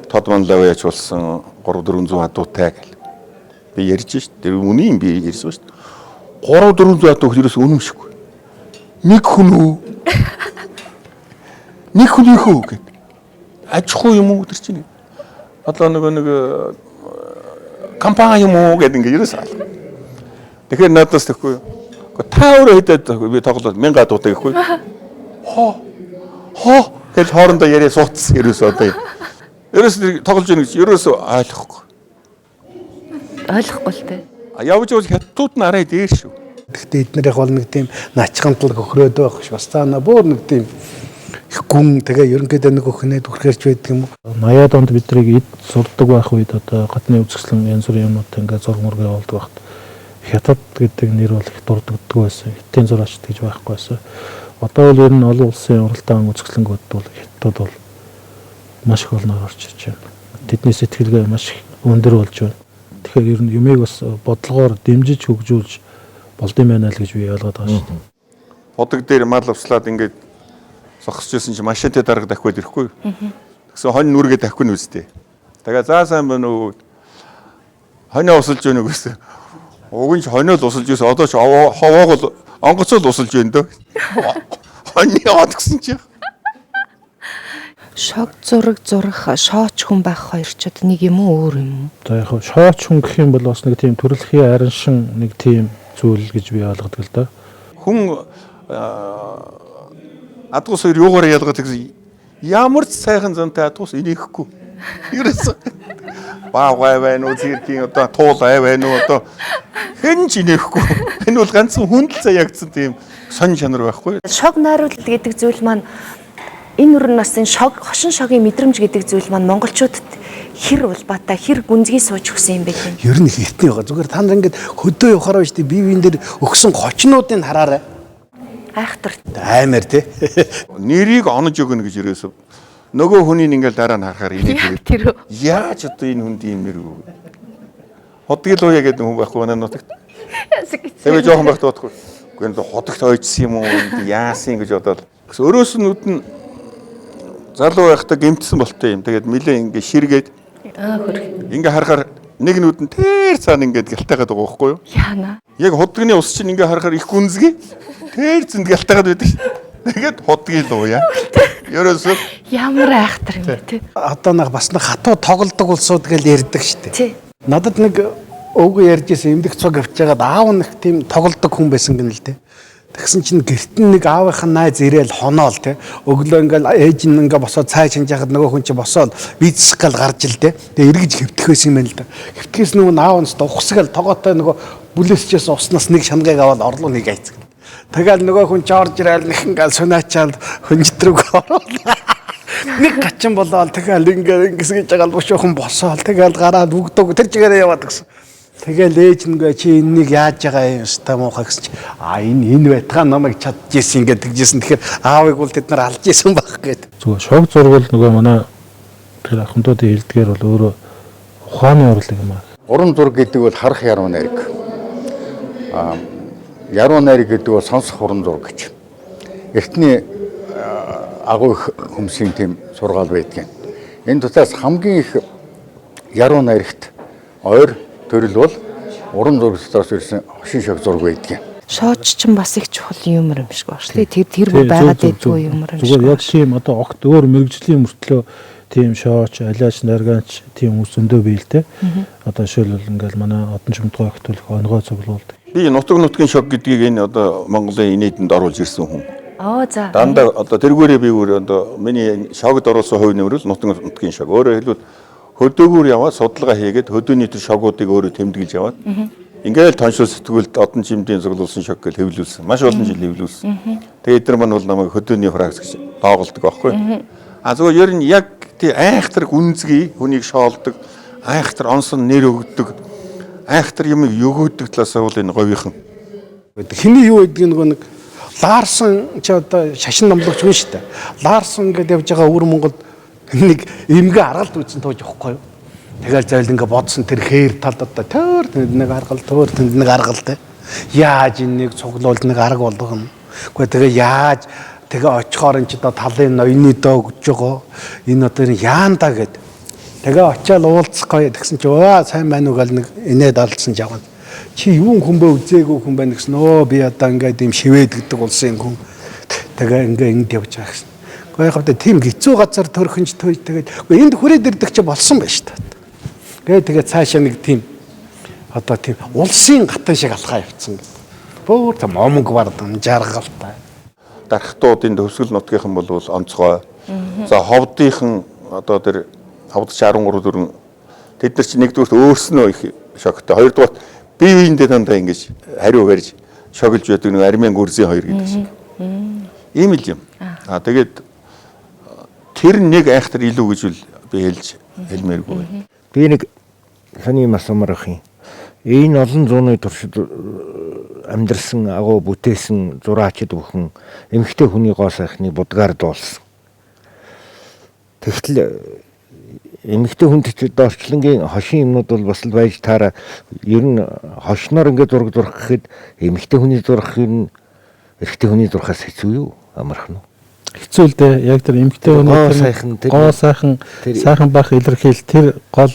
Тод манлай яаж болсон 3 400 адуутай гэл. Би ярьж шít. Тэр үнийн би ярьсан шít. 3 400 адуу ерөөс үнэмшихгүй. Нэг хүн үү? Нэг хүнийхөө гэд. Аж ахуй юм уу тэр чинь. Одоо нөгөө нэг компани юм уу гэд ингээ ерөөс алга. Тэгэхээр надаас тэхгүй. Та өөрөө хэдээд би тоглоод 1000 адуутай гэхгүй. Хоо. Хоо гэж хоорондоо яриа сууцсан ерөөсөө одоо. Ерөөс тоглож ийн гэж ерөөсөө ойлгохгүй. Ойлгохгүй л дээ. Явж явж хятадууд нь арай дээр шүү. Гэхдээ эднэрийнх бол нэг тийм начхантал гөхрөөд байх ш. Бас цаана бүр нэг тийм их гүн тэгээ ерөнхийдөө нэг өхнөд үрхэрч байдаг юм уу? 80-аад онд биднийг эд сурдаг байх үед одоо гадны үзэсгэлэн янз бүрийн юмнуудтай ингээд зураг мураг явуулдаг байхад хятад гэдэг нэр бол их дурддагдаг байсан. Хятадын зураач гэж байхгүй байсан. Одоо бол ер нь олон улсын уралдаан үзэсгэлэнгүүд бол хятадууд бол маш их олноор орж ирж байна. Тэдний сэтгэлгээ маш их өндөр болж байна. Тэгэхээр ер нь юмыг бас бодлогоор дэмжиж хөгжүүлж болд юм байна л гэж би ойлгоод байгаа шүү дээ. Бодог дээр мал авслаад ингээд зогсож байсан чинь машинтай дарга дахиад ирэхгүй. Тэгсэн хонь нүргээ дахихгүй нь үстэй. Тэгээ заа сайн байна уу? Хонио усалж байна уу гэсэн. Уг нь ч хонио л усалж байсан. Одоо ч ховоог л онгоцоо л усалж байна дөө. Хонио яваад гэсэн чи. Шог зураг зурах шооч хүн байх хоёр ч одоо нэг юм уу өөр юм уу? За яг шооч хүн гэх юм бол бас нэг тийм төрөлхийн араншин нэг тийм зүйл гэж би ойлгодог л доо. Хүн адгуус хоёр юугаар ялгаад гэсэн ямар ч сайхан зантай адгуус инехгүй. Ерөөсөө баавгай байна уу, циркийн одоо туулай байна уу одоо хэн ч инехгүй. Энэ бол ганцхан хүнд л заяагдсан тийм сонь чанар байхгүй. Шог найруулал гэдэг зүйл маань энэ нүр нь бас энэ шог хошин шогийн мэдрэмж гэдэг зүйл маань монголчуудад хэр улбаатай хэр гүнзгий сууж өгсөн юм бэ гэх юм. Ер нь их эртний байгаа. Зүгээр та нар ингээд хөдөө явахаараа биш бие биен дээр өгсөн хочнуудыг хараарай. Айхтар. Аймаар тий. Нэрийг онож өгнө гэж ерөөсөө нөгөө хүний ингээл дараа нь харахаар энийг тэр яаж одоо энэ хүнд ийм нэр өгөө. Ходгил уяа гэдэг хүн байхгүй манай нутагт. Тэгээ жоохон байхад бодохгүй. Үгүй энэ ходогт ойжсон юм уу яасан гэж бодоод. Тэгс өрөөс нь нүд нь залуу байхдаа гэмтсэн болтой юм. Тэгээд нилээ ингээ ширгээд хөрх. Ингээ харахаар нэг нүд нь тэр цаана ингээд гялтайгаад байгаа байхгүй юу? Яана. Яг худгны ус чинь ингээ харахаар их гүнзгий. Тэр зэнд гялтайгаад байдаг. Тэгээд худгийн луу яа. Ерөөсөө ямар айхтар юм бэ те. Одоо нэг бас нэг хатуу тоглодог улсууд гэж ярьдаг штэ. Тий. Надад нэг өвгөн ярьж исэн эмдэх цуг авч байгаад аав нэг тийм тоглодог хүн байсан гэнэ л дээ. Тэгсэн чинь гэрт нь нэг аавынх нь найз ирээл хоноол те. Өглөө ингээл ээж нь ингээ босоод цай чанж яхад нөгөө хүн чинь босоод визсэх гал гарч ил те. Тэгээ эргэж хэвтэх байсан юм байна л да. Хэвтгэхээс нөгөө аав нь ухсгал тогоотой нөгөө бүлээсчээс уснаас нэг шангайг аваад орлоо нэг айцэг. Тэгэл нөгөө хүн ч орж ирээл нэг ингээл сунаачаал хөнжтрөг ороод нэг гачин болоод тэгэл ингээ ингэс гэж байгаа л бушуухан босоол тэгэл гараад өгдөг тэр чигээрээ яваад гэсэн. Тэгэл ээж ингээ чи энэнийг яаж байгаа юм өстой муухай гэсэн чи а энэ байтгаа намайг чадчихсэн ингээд тэгжсэн. Тэгэхээр аавыг бол тэд нар алж исэн байх гээд. Зүгээр шог зураг бол нөгөө манай тэр ахмадуудын хэлдгээр бол өөрөө ухааны урлаг юм аа. Уран зураг гэдэг бол харах яруу найраг. Яруу найраг гэдэг бол сонсох уран зураг гэж. Эртний агуу их хүмүүсийн тийм сургаал байдгийн. Энэ тутаас хамгийн их яруу найрагт ойр төрөл бол уран зураг дотроос ирсэн хошин шог зураг байдгийн. Шооч ч бас их чухал юм юм шиг байна шүү дээ. Тэр бүр байгаад байдгүй юм юм шиг. Зүгээр яг тийм одоо огт өөр мэрэгжлийн мөртлөө тийм шооч, алиач, наргаанч тийм хүмүүс зөндөө бий л дээ. Одоо жишээлбэл ингээл манай одон чимдгой огт төлөх онгой цуглуулдаг. Би нутаг нутгийн шог гэдгийг энэ одоо Монголын инээдэнд оруулж ирсэн хүн. Аа за. Дандаа одоо тэргүүрээ би өөр одоо миний шогд оруулсан хувь нэмрэл нутаг нутгийн шог. Өөрөөр хэлбэл хөдөөгөр яваад судалгаа хийгээд хөдөөний тэр шогуудыг өөрөө тэмдэглэж яваад ингээл тоншил сэтгүүлд одон чимдийн цуглуулсан шог гэж хэвлүүлсэн. Маш олон жил хэвлүүлсэн. Тэгээд эдгээр маань бол намайг хөдөөний фракц гэж доогдолдог байхгүй. А зүгээр ер нь яг тий айхтар гүнзгий хүнийг шоолдог, айхтар онсон нэр өгдөг, айхтар юм өгөөдөг талаасаа бол энэ говийнхан. Хиний юу гэдгийг нөгөө нэг Ларсон чи одоо шашин номлогч хүн шүү дээ. Ларсон гэдээ явж байгаа өвөр Монголд нэг эмгэ аргалд үзсэн тууж явахгүй юу? Тэгэл зайл ингээ бодсон тэр хээр талд одоо төр тэнд нэг аргал, төр тэнд нэг аргал те. Яаж энэ нэг цуглуул нэг арга болгоно. Гэхдээ тэгээ яаж тэгээ очихоор эн чи одоо талын ноёны доо гэж байгаа. Энэ одоо яанда гэд. Тэгээ очиад уулзах гоё тэгсэн чи өө сайн байна уу гэл нэг инээд алдсан жаван. Чи юун хүн бэ үзээгүй хүн байна гэсэн. Өө би одоо ингээд юм шивэд гэдэг улсын хүн. Тэгээ ингээ энд явж байгаа гэсэн. Гэхдээ яг одоо тийм хэцүү газар төрхөнж төөж тэгээд үгүй энд хүрээд ирдэг чи болсон байна шүү дээ. Тэгээ тэгээ цаашаа нэг тийм одоо тийм улсын гатан шиг алхаа явцсан гэдэг. Бөөр тийм омг бардан жаргалтай. Дархтуудын төвсгөл нутгийнхан бол онцгой. За ховдынхан одоо тэр ховдч 13 дөрвөн тэд нар чи нэгдүгürt өөрснөө их шоктой. Хоёрдугаарт бие биендээ дандаа ингэж хариу барьж шоглож байдаг нэг армян гүрзийн хоёр гэдэг шиг. Ийм л юм. Аа тэгээд тэр нэг айхтар илүү гэж би хэлж хэлмээргүй байна. Би нэг сони юм асуумаар ах юм. Энэ олон зууны туршид амьдрсан агуу бүтээсэн зураачид бүхэн эмэгтэй хүний гоо сайхныг будгаар дуулсан. Тэгтэл эмэгтэй хүнд ч дорчлонгийн хошин юмнууд бол бас л байж таараа ер нь хошноор ингээд зураг зурах гэхэд эмэгтэй хүний зурах ер нь эрэгтэй хүний зурхаас хэцүү юу? Амархан уу? Хэцүү л дээ. Яг тэр эмэгтэй хүний гоо сайхан сайхан байх илэрхийл тэр гол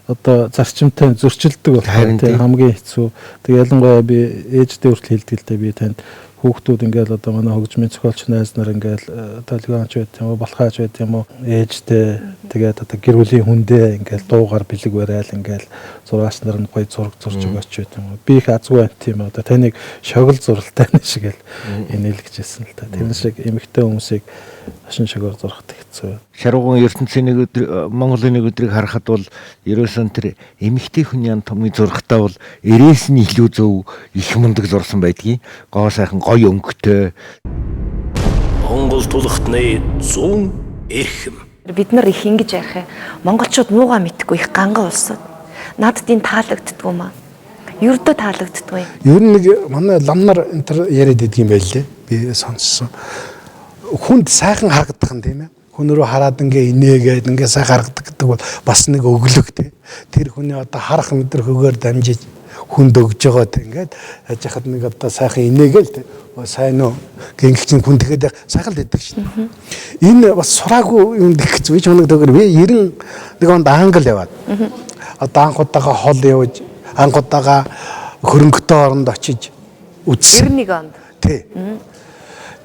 одоо зарчимтай зөрчилдөг болохоор тийм хамгийн хэцүү. Тэг ялангуяа би ээжтэй хүртэл хэлдэг л дээ би танд хүүхдүүд ингээл одоо манай хөгжмийн зохиолч найз нар ингээл толгоонч байт юм уу, балхаач байт юм уу, ээжтэй тэгээд одоо гэр бүлийн хүндээ ингээл дуугаар бэлэг барайл ингээл зураач нар нь гоё зураг зурж өгөөч байт юм уу. Би их азгүй байт юм одоо таныг шогл зуралтай нэг шиг л инээлгэж ирсэн л та. Тэр шиг эмэгтэй хүмүүсийг хашин шогоор зурхад хэцүү. Шарууган ертөнцийн нэг өдөр Монголын нэг өдрийг харахад бол ерөөсөн тэр эмэгтэй хүний анатомийн зурхтаа бол эрээс нь илүү зөв их мундаг зурсан байдгийг. Гоо сайхан гоё өнгөтэй. Монгол тулхтны 100 эрхэм. Бид нар их ингэж ярих юм. Монголчууд муугаа мэдхгүй их ганга улсууд. Надад энэ таалагддгүй маа. Ердөө таалагддгүй. Ер нь нэг манай ламнар энэ төр яриад идэх юм байл лээ. Би сонссон. Хүнд сайхан харагдах нь тийм ээ. Хүн рүү хараад ингээ инээгээд ингээ сайхан харагдах гэдэг бол бас нэг өглөг тийм. Тэр хүний одоо харах мэдрэх өгөөр дамжиж хүнд өгж байгаа тийм ингээд яаж яхад нэг одоо сайхан инээгээл тийм. Сайн уу гингэл чинь хүн тэгэхэд сайхан л идэг шин. Энэ бас сураагүй юм дэх гэж би ч өнөг төгөр би 91 онд Англи яваад. Одоо анх удаага хол явж анх удаага хөрөнгөтэй оронд очиж үзсэн. 91 онд. Тий.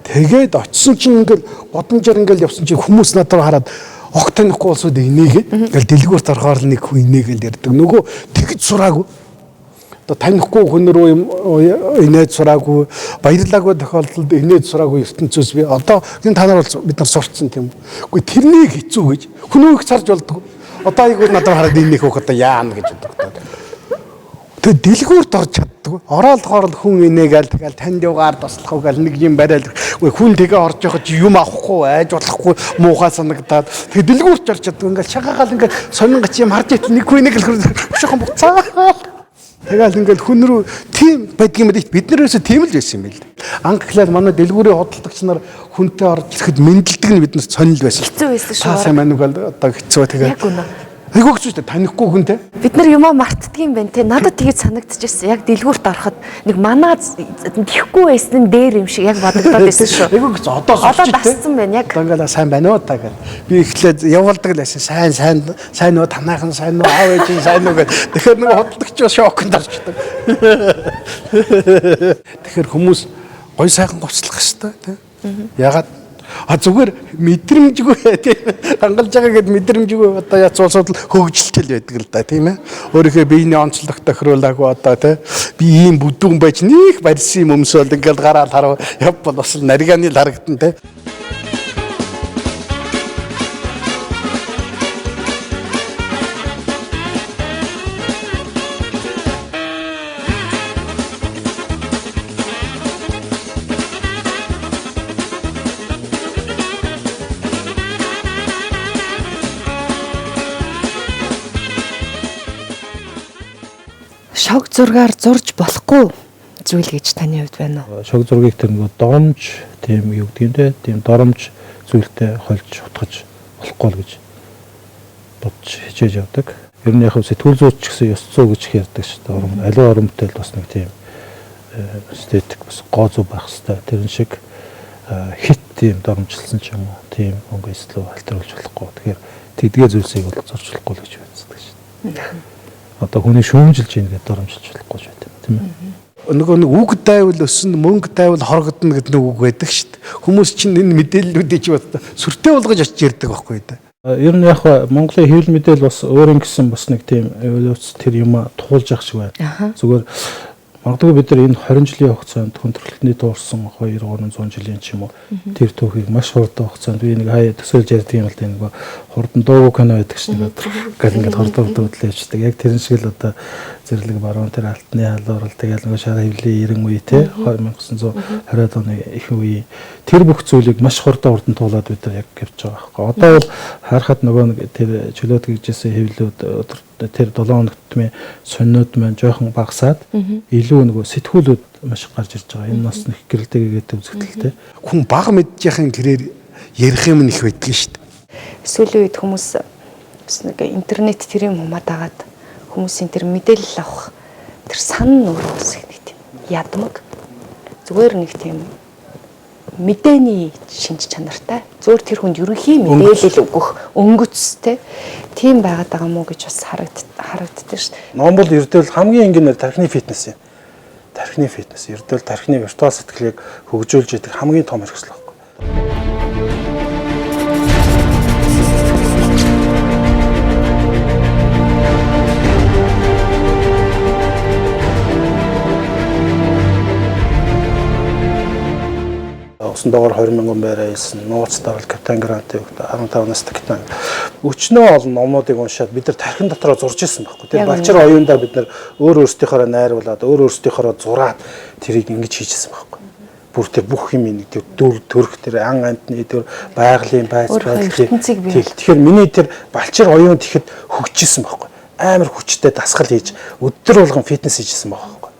Тэгээд очисон чинь ингээл бодомжоор ингээл явсан чинь хүмүүс надад руу хараад огт танихгүй улсууд инээгээд ингээл дэлгүүрт орохоор л нэг хүн инээгээл ярьдаг. Нөгөө тэгж сураагүй. Одоо танихгүй хүн рүү юм инээд сураагүй, баярлаагүй тохиолдолд инээд сураагүй ертөнцөөс би одоо энэ та нар бол бид нар сурцсан тийм үү. Үгүй тэрнийг хэцүү гэж хүн их царж болдог. Одоо айгүй надад хараад энэ их хөөх одоо яана гэж боддог. Тэгээ дэлгүүрт орж чаддаг. Ороод хоорол хүн инээгээл тэгэл танд югаар туслах уу гэл нэг юм барайл. Үгүй хүн тэгээ орж явах чи юм авахгүй, айж болохгүй муухай санагдаад. Тэгээ дэлгүүрт орж чаддаг. Ингээл шагаагаал ингээл сонин гач юм харж итэл нэг хүн нэг л хөшөөхөн буцаа. Тэгэл ингээл хүн рүү тийм байдгийн юм бид. Бид нарээс тийм л байсан юм байл. Анх гэхлээр манай дэлгүүрийн худалдагч нар хүнтэй орж ирэхэд мэндэлдэг нь биднээс сонирл байсан. Хэцүү байсан шүү. Та сайн байна уу гэл одоо хэцүү тэгээ. Яг үнэ. Айгүй хэцүү шүү дээ. Танихгүй хүн те. Бид нар юмаа мартдаг юм байна те. Надад тэгэж санагдчихсэн. Яг дэлгүүрт ороход нэг манаа тэхгүй байсан нь дээр юм шиг яг бодогдоод байсан шүү. Айгүй хэцүү. Одоо одоо дассан байна яг. Одоо ингээл сайн байна уу та гэл. Би эхлээд явуулдаг л байсан. Сайн сайн сайн уу танайхан сайн уу аав ээж нь сайн уу гэл. Тэгэхээр нэг худалдагч бас шоконд орчдөг. Тэгэхээр хүмүүс гой сайхан говцлох хэвээр те. Ягаад а зүгээр мэдрэмжгүй тийм хангалж байгаа гэд мэдрэмжгүй одоо яц улсууд хөгжилтэй л байдаг л да тийм ээ. Өөрийнхөө биений онцлог тохируулаагүй одоо тийм би ийм бүдүүн байж нэг барьсан юм өмсөөл ингээл гараал харав явбал бас нариганы л харагдан тийм. Шог зургаар зурж болохгүй зүйл гэж таны хувьд байна уу? Шог зургийг тэр нөгөө доромж тийм юу гэдэг юм те, тийм доромж зүйлтэй холж утгаж болохгүй л гэж бодож хичээж явдаг. Ер нь яг сэтгүүл зүйч ч гэсэн ёс зүй гэж их ярьдаг шүү дээ. Урам аливаа уран бүтээл бас нэг тийм эстетик бас гоо зүй байх хэвээр. Тэрэн шиг хит тийм доромжилсан ч юм уу, тийм өнгө эслүү альтруулж болохгүй. Тэгэхээр тэдгээр зүйлсийг бол зурж болохгүй л гэж үздэг шүү дээ. Одоо хүний шүүмжилж ийн гэдэг доромжилж болохгүй ч байт юм тийм ээ. Нөгөө нэг үг дайвал өснө, мөнгө дайвал хорогдно гэдэг нэг үг байдаг шүү дээ. Хүмүүс чинь энэ мэдээллүүдийг чи боддог сүртэй болгож очиж ярьдаг байхгүй да. Ер нь яг Монголын хэвлэл мэдээлэл бас өөр ингэсэн бас нэг тийм эволюц тэр юм туулж явах шиг байна. Зүгээр магадгүй бид нар энэ 20 жилийн хугацаанд хүн төрөлхтний дуурсан 2 300 жилийн ч юм уу тэр түүхийг маш хурдан хугацаанд би нэг хаяа төсөөлж ярьдаг юм л да нэг хурдан дуугүй кино байдаг шин нэг гал ингээд хурдан хурдан явчихдаг. Яг тэрэн шиг л одоо зэрлэг баруун тэр алтны халуурал тэгэл нөгөө шар хэвлийн 90 үе те 1920-ад оны их үе тэр бүх зүйлийг маш хурдан хурдан туулаад бид нар яг явж байгаа байхгүй. Одоо бол харахад нөгөө нэг тэр чөлөөт гэжсэн хэвлүүд тэр 7 хоног тутмын сонинууд маань жоохон багасаад илүү нөгөө сэтгүүлүүд маш их гарч ирж байгаа. Энэ бас нэг гэрэлтэйгээ үзэгдэлтэй. Хүн бага мэдчихэхийн тэрээр ярих юм их байдаг шүү дээ. Сүүлийн үед хүмүүс бас нэг интернет тэр юм хумаад агаад хүмүүсийн тэр мэдээлэл авах тэр сан нь өөрөө бас нэг тийм ядмаг. Зүгээр нэг тийм мэдээний шинж чанартай. Зөөр тэр хүнд ерөнхий мэдээлэл өгөх өнгөц те тийм байгаад байгаа мó гэж бас харагддаг шүү дээ. Ном бол ердөөл хамгийн энгийн тархины фитнес юм. Тархины фитнес ердөөл тархины виртуал сэтгэлийг хөгжүүлж идэг хамгийн том хэрэгсэл байхгүй. Усан доогоор 20 мянган байраа хийсэн, нууц дарвал капитан Грантын хүүхдээ 15 настай капитан. Өчнөө олон номнуудыг уншаад бид нар тархин дотроо зурж исэн байхгүй. Тэр балчир оюундаа бид нар өөр өөрсдийнхөөрөө найруулад, өөр өөрсдийнхөөрөө зураад тэрийг ингэж хийжсэн байхгүй. Бүр тэр бүх юм нэг тэр дүр төрх тэр ан амтны тэр байгалийн байц байдлыг. Тэгэхээр миний тэр балчир оюун тэгэхэд хөгжижсэн байхгүй. Амар хүчтэй дасгал хийж өдөр болгон фитнес хийжсэн байхгүй.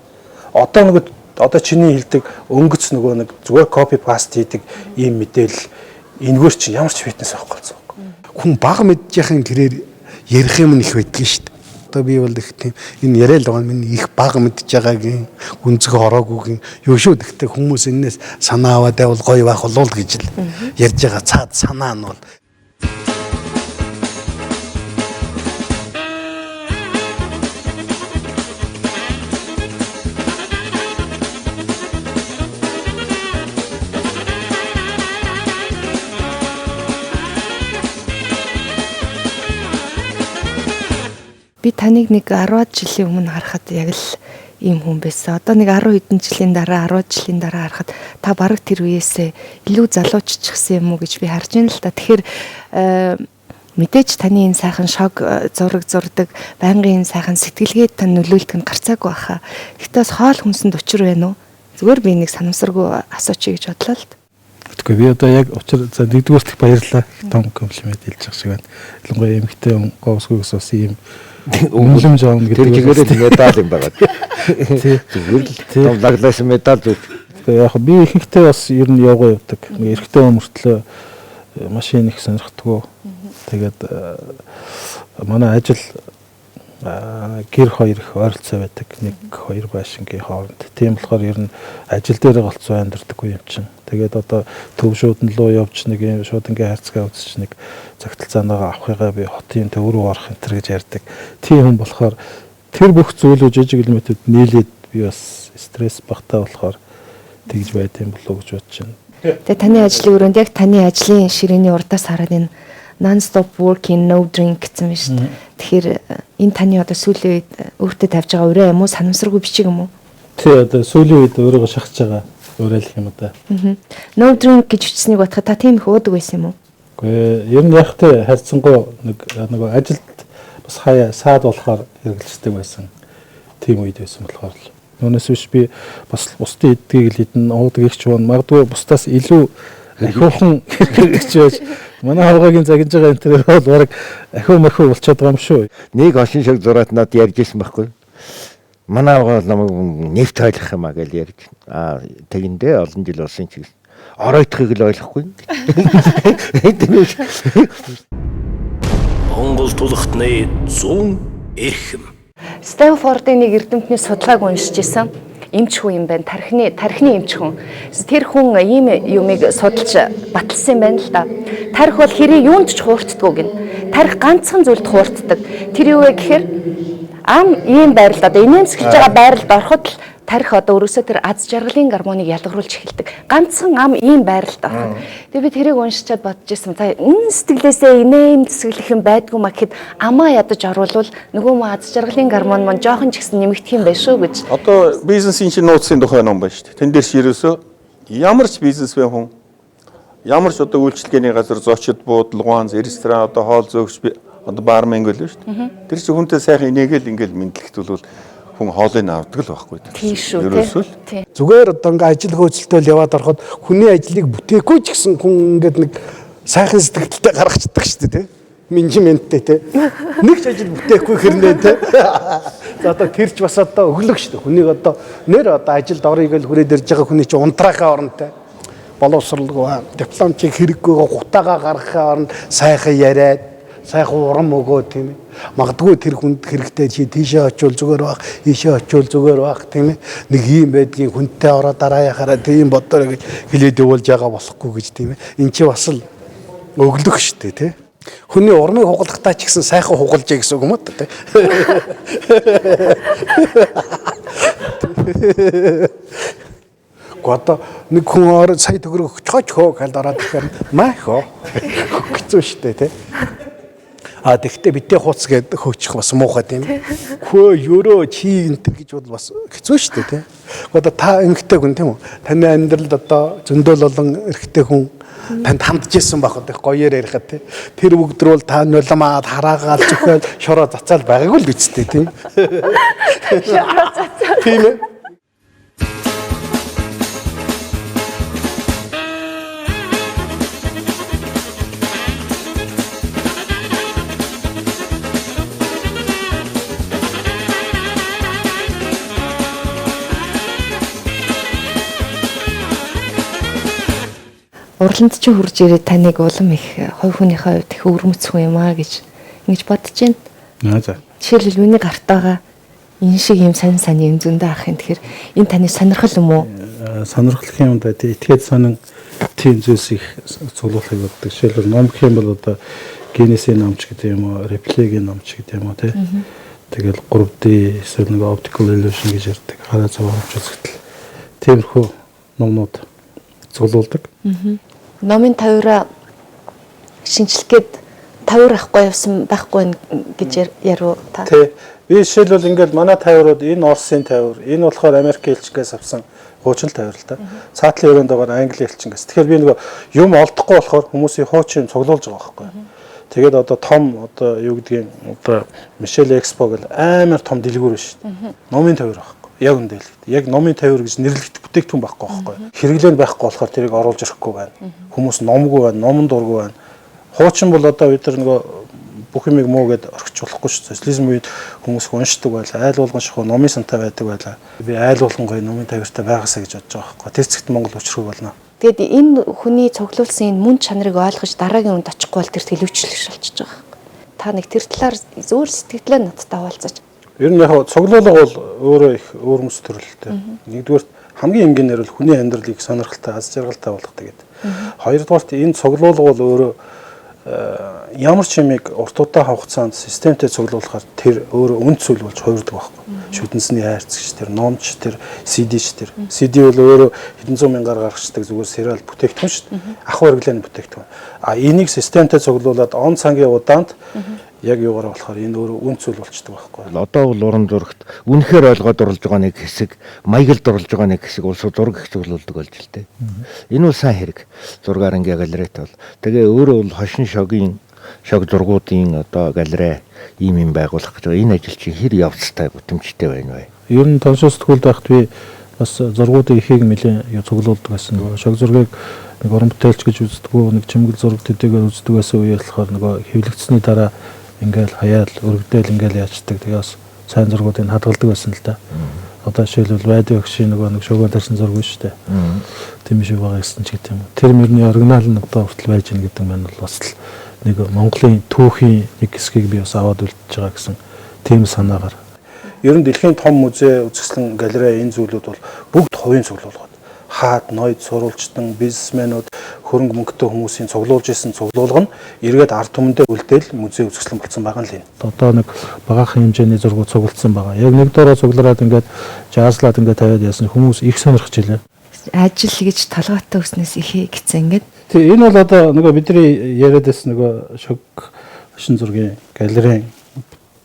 Одоо нөгөө одоо чиний хэлдэг өнгөц нөгөө нэг зүгээр копи паст хийдэг ийм мэдээлэл энэгээр чи ямар ч фитнес авахгүй болсон байхгүй. Хүн бага мэдчихэхийн тэрээр ярих юм их байдаг шүү дээ. Одоо би бол их тийм энэ яриа л байгаа минь их бага мэдж байгаагийн үнцг ороогүйгийн юу шүү. Гэхдээ хүмүүс энэс санаа аваад байвал гоё байх болов л гэж л ярьж байгаа цаад санаа нь бол Би таныг нэг 10 жилийн өмнө харахад яг л Ийм хүн байсан. Одоо нэг 10 хэдэн жилийн дараа, 10 жилийн дараа харахад та бараг тэр үеэсээ илүү залууччихсан юм уу гэж би харж байна л та. Тэгэхээр мэдээж таны энэ сайхан шог зураг зурдаг, байнгын энэ сайхан сэтгэлгээд тань нөлөөлөх нь гарцаагүй баха. Гэхдээ бас хоол хүнсэнд учир байна уу? Зүгээр би нэг санамсаргүй асуучих гэж бодлоо л. Тэгэхгүй би одоо яг учир, за, нэгдүгээрт их баярлалаа. Их том комплимент хэлж байгаа шиг байна. Ялангуяа эмэгтэй хүн говсгүйгээс бас ийм үнэлэмж авна гэдэг. Тэр чигээрээ л медаль юм байгаа. Тий. Зүгээр л том лаглаас медаль зүг. Тэгээ яг би ихэнхдээ бас ер нь явгаа явдаг. Нэг эрэгтэй хүн мөртлөө машин их сонирхдаггүй. Тэгээд манай ажил, гэр хоёр их ойролцоо байдаг. Нэг хоёр байшингийн хооронд. Тийм болохоор ер нь ажил дээр голцоо амьдардаггүй юм чинь. Тэгээд одоо төв шуудан руу явж нэг юм шуудангийн хайрцгаа үзэж, нэг цагтал цаанаага авахыгаа би хотын төв рүү орох энэ төр гэж ярьдаг. Тийм хүн болохоор тэр бүх зүйлүүд, жижиг элементүүд нийлээд би бас стресс багтаа болохоор тэгж байд юм болов уу гэж бодож байна. Тэгээ таны ажлын өрөөнд яг таны ажлын ширээний урдаас хараад энэ "Non stop working, no drink" гэсэн байна шүү дээ. Тэгэхээр энэ таны одоо сүүлийн үед өөртөө тавьж байгаа уриа юм уу, санамсаргүй бичиг юм уу? Тий, одоо сүүлийн үед өөрийгөө шахаж байгаа уриалах юм да. No drink гэж бичсэнийг бодоход та тийм их уудаг байсан юм уу? Үгүй, ер нь яг тэ харьцангуй нэг нөгөө ажилд бас хаяа саад болохоор хэрэглэждэг байсан. Тийм үед байсан болохоор л. Түүнээс биш би бас бусдын иддгийг л идэн, уудаг их ч байна. Магадгүй бусдаас илүү ахиухан хэрэглэж байж, манай хавгагийн загинж байгаа энэ төр бол бараг ахиу махиу болчиход байгаа юм шүү. Нэг хошин шог зураад над ярьж ирсэн байхгүй. Манай авгаа бол намайг нефт ойлгох юм а гэж ярьж. Аа, тэгэндээ олон жил болсон ч гэсэн оройтхыг л ойлгохгүй. Монгол тулхтны 100 эрхэм. Стэнфордын нэг эрдэмтний судалгааг уншиж исэн, эмч хүн юм байна. Тархины эмч хүн. Тэр хүн ийм юмыг судалж баталсан юм байна л да. Тархи бол хэрэг юунд ч хуурддаггүй гэнэ. Тархи ганцхан зүйлд хуурддаг. Тэр юу вэ гэхээр ам ийм байралд, одоо инээмсэглэж байгаа байралд ороход л тархи одоо өрөөсөө тэр аз жаргалын гормоныг ялгаруулж эхэлдэг. Ганцхан ам ийм байралд ороход. Тэгээ би тэрийг уншичаад бодож исэн. За, үнэн сэтгэлээсээ инээмсэглэх юм байдгүй ма гэхэд амаа ядаж оруулвал нөгөө мө аз жаргалын гормон маань жоохон ч гэсэн нэмэгдэх юм байна шүү гэж. Одоо бизнесийн чинь нууцын тухай ном байна шүү дээ. Тэн дээр чи ерөөсөө ямар ч бизнесмен хүн, ямар ч одоо үйлчилгээний газар, зочид буудал, гуанз, ресторан, одоо хоол зөөгч, одоо бармен гэлээ шүү дээ. Тэр чинь хүнтэй сайхан инээгээл ингээл мэдлэгт бол хүн хоолыг авдаг л байхгүй. Тийм шүү. Ерөөсөө л. Зүгээр одоо ингээ ажил хөөцөлтөөл яваад ороход хүний ажлыг бүтээхгүй ч гэсэн хүн ингээд нэг сайхан сэтгэлтэй гаргацдаг шүү дээ, тий. Менежменттэй, тий. Нэг ч ажил бүтээхгүй хэрнээ, тий. За, одоо тэр ч бас одоо өглөг шүү дээ. Хүнийг одоо нэр одоо ажилд орё гэж хүрээд ирж байгаа хүний чинь унтраахын оронтой боловсралгүй, диплом чи хэрэггүй, гутаага гаргахын оронд сайхан яриад, сайхан урам өгөө, тийм ээ. Магадгүй тэр хүнд хэрэгтэй, чи тийшээ очивол зүгээр байх, ийшээ очивол зүгээр байх, тийм ээ. Нэг ийм байдгийн хүнтэй ороо дараа яхаараа тийм бодорой гэж хэлээд явуулж байгаа болохгүй гэж, тийм ээ. Эн чи бас л өглөх шүү дээ, тийм. Хүний урмыг хугалахдаа ч гэсэн сайхан хугалжээ гэсэн үг юм уу, тийм. Гэхдээ одоо нэг хүн ороо сая төгрөг өгч хөө хэл ороод ирэхээр маа хөө хэцүү шүү дээ, тийм. А тэгвэл битээ хууц гээд хөөчих бас муухай, тийм. Хөө өрөө чи энэ төр гэж бол бас хэцүү шүү дээ, тийм. Одоо та эмэгтэй хүн, тийм үү? Таны амьдралд одоо зөндөл олон эрэгтэй хүн танд хандж исэн байх одоо гоёор ярихад, тийм. Тэр бүгд рүү та нулимаад, хараагаал, зүхэл, шороо цацаал байгаагүй л үсттэй, тийм. Шороо цацаал. Тийм ээ. Урланд чи хурж ирээд таныг улам их хувь хүнийхээ хувьд их өвөрмөц хүн юм аа гэж ингэж бодож байна. Аа, за. Жишээлбэл, миний гарт байгаа энэ шиг юм сонь сонь юм зөндөө ах юм. Тэгэхээр энэ таны сонирхол юм уу? Сонирхол юм да. Тэг этгээд сонин тийм зүйлс их цуглуулахыг боддог. Жишээлбэл, ном гэх юм бол одоо Гиннесийн номч гэдэг юм уу, Реплигийн номч гэдэг юм уу, тий. Тэгэл 3D эсвэл нэг optical illusion гэж ярьдаг. Хараа цав авч үзэхдээ тиймэрхүү номнууд цуглуулдаг. Номын тавиураа шинчлэх гээд тавиур авахгүй явсан байхгүй гэж ярив та. Тий. Би жишээлбэл ингээд манай тавиурууд энэ Оросын тавиур, энэ болохоор Америк элчингээс авсан хуучин тавиур л та. Цаатлын өрөөнд байгаа Англи элчингээс. Тэгэхээр би нөгөө юм олдохгүй болохоор хүмүүсийн хуучин юм цуглуулж байгаа байхгүй. Тэгээд одоо том одоо юу гэдгийг одоо Мишель Экспо гэл амар том дэлгүүр биш шүү дээ. Номын тавиур байхгүй. Яг үндэ хэлэхэд. Яг номын тавиур гэж нэрлэгдэх бүтээгдэхүүн байхгүй байхгүй. Хэрэглээнд байхгүй болохоор тэрийг оруулж ирэхгүй байна. Хүмүүс номгүй байна, номон дургүй байна. Хуучин бол одоо бид нар нөгөө бүх юмыг муу гэд орхиж болохгүй шүү. Социализм үед хүмүүс уншдаг байлаа. Айл болгон шахуу номын сантай байдаг байлаа. Би айл болгон гоё номын тавиуртай байгаасаа гэж бодож байгаа байхгүй. Тэр цэгт Монгол өчрөх болно. Тэгээд энэ хүний цуглуулсан энэ мөн чанарыг ойлгож дараагийн үнд очихгүй бол тэр төлөвчлөх шалчиж байгаа байхгүй. Та нэг тэр талаар зөөр сэтгэлдээ надтай хуваалцаж. Ер нь яг цуглуулга бол өөрөө их өөрмөс төрөлтэй. Нэгдүгээр хамгийн энгийнээр бол хүний амьдралыг сонирхолтой, аз жаргалтай болгодог гэдэг. Хоёрдугаарт энэ цуглуулга бол өөрөө ямар ч юмыг урт удаан хугацаанд системтэй цуглуулахаар тэр өөрөө үн зүйл болж хувирдаг байхгүй. Шүдэнсний хайрцагч тэр, номч тэр, CD-ч тэр. CD бол өөрөө хэдэн зуун мянгаар гаргацдаг зүгээр сериал бүтээгдэхүүн шүү дээ. Ахуй хэрэглээний бүтээгдэхүүн. А энийг системтэй цуглуулад он цагийн удаанд яг юугаар болохоор энэ өөрөө үн зүйл болчдөг байхгүй. Одоо бол уран зурагт үнэхээр ойлгоод дурлж байгаа нэг хэсэг, маяглд дурлж байгаа нэг хэсэг улс зураг их цуглуулдаг болж л дээ. Энэ бол сайн хэрэг. Зургаар ингээ галерейт бол. Тэгээ өөрөө бол хошин шогийн шог зургуудын одоо галерей ийм юм байгуулах гэж байгаа. Энэ ажил чинь хэр явцтай бүтэмжтэй байна вэ? Ер нь тоншоо сэтгүүлд байхад би бас зургуудын ихийг нэлээд цуглуулдаг байсан. Нөгөө шог зургийг нэг уран бүтээлч гэж үздэггүй, нэг чимгэл зураг төдийгээр үздэг байсан үе болохоор нөгөө хэвлэгдсэний дараа ингээл хаяал өргөдөөл ингээл яачдаг. Тэгээ бас сайн зургуудыг хадгалдаг байсан л да. Одоо жишээлбэл Вайди багшийн нөгөө нэг шогоон тарсан зураг шүү дээ. Тийм шиг байгаа гэсэн ч гэдэг юм. Тэр мөрний оригинал нь одоо хүртэл байж гин гэдэг маань бол бас л нэг Монголын түүхийн нэг хэсгийг би бас аваад үлдчихэж байгаа гэсэн тийм санаагаар. Ер нь дэлхийн том музей, үзэсгэлэн, галерей энэ зүйлүүд бол бүгд хувийн цуглуулгууд. Хаад, ноёд, сурвалжтан, бизнесмэнүүд, хөрөнгө мөнгөтэй хүмүүсийн цуглуулж исэн цуглуулга нь эргээд ард түмэндээ үлдээл музей үзэсгэлэн болсон байгаа нь л энэ. Одоо нэг багаахан хэмжээний зургууд цуглдсан байгаа. Яг нэг дороо цуглараад ингээд жаазлаад ингээд тавиад яасан хүмүүс их сонирхож илээ. Ажил гэж толгойтой өснөөс ихээ гэсэн ингээд. Тий, энэ бол одоо нөгөө бидний яриад байсан нөгөө шог шин зургийн галерейн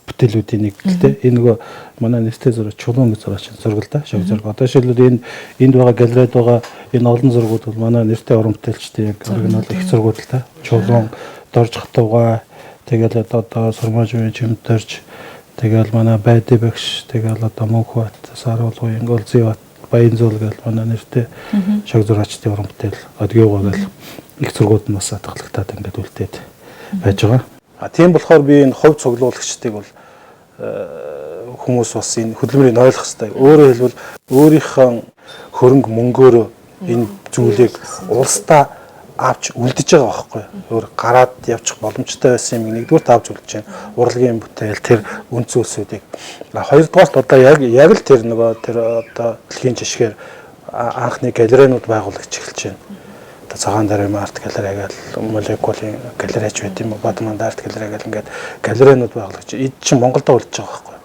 бүтээлүүдийн нэг л дээ. Энэ нөгөө манай нэртэй зураг чулуун гэж зураач зураг л да. Шог зураг. Одоо жишээлбэл энэ энд байгаа галерейд байгаа энэ олон зургууд бол манай нэртэй уран бүтээлчдийн яг оригинал их зургууд л да. Чулуун, Дорж хатууга, тэгэл одоо Сурмаажийн чимдэрч, тэгэл манай Байди багш, тэгэл одоо Мөнхбат, Саруулгын Олзибат, Баянзуул гэл манай нэртэй шог зураачдын уран бүтээл Одгиугаа гэл их зургууд нь бас хадгалагтаад ингээд үлдээд байж байгаа. А тийм болохоор би энэ хувь цуглуулагчдыг бол хүмүүс бас энэ хөдөлмөрийг ойлгох хэрэгтэй. Өөрөөр хэлбэл өөрийнхөө хөрөнгө мөнгөөрөө энэ зүйлийг улсдаа авч үлдэж байгаа байхгүй. Өөр гараад явчих боломжтой байсан юм нэгдүгürt авч үлдэж байна. Урлагийн бүтээл тэр үн зүйлсүүдийг. Хоёрдугаарт одоо яг л тэр нөгөө тэр одоо дэлхийн жишгээр анхны галерейнууд байгуулагч эхэлж байна. Одоо цагаан дарим арт галерей гээл молекулын галерейч байт юм уу, Бадманд арт галерей гээл ингээд галерейнууд байгуулагч. Эд чинь Монголдо үлдэж байгаа байхгүй.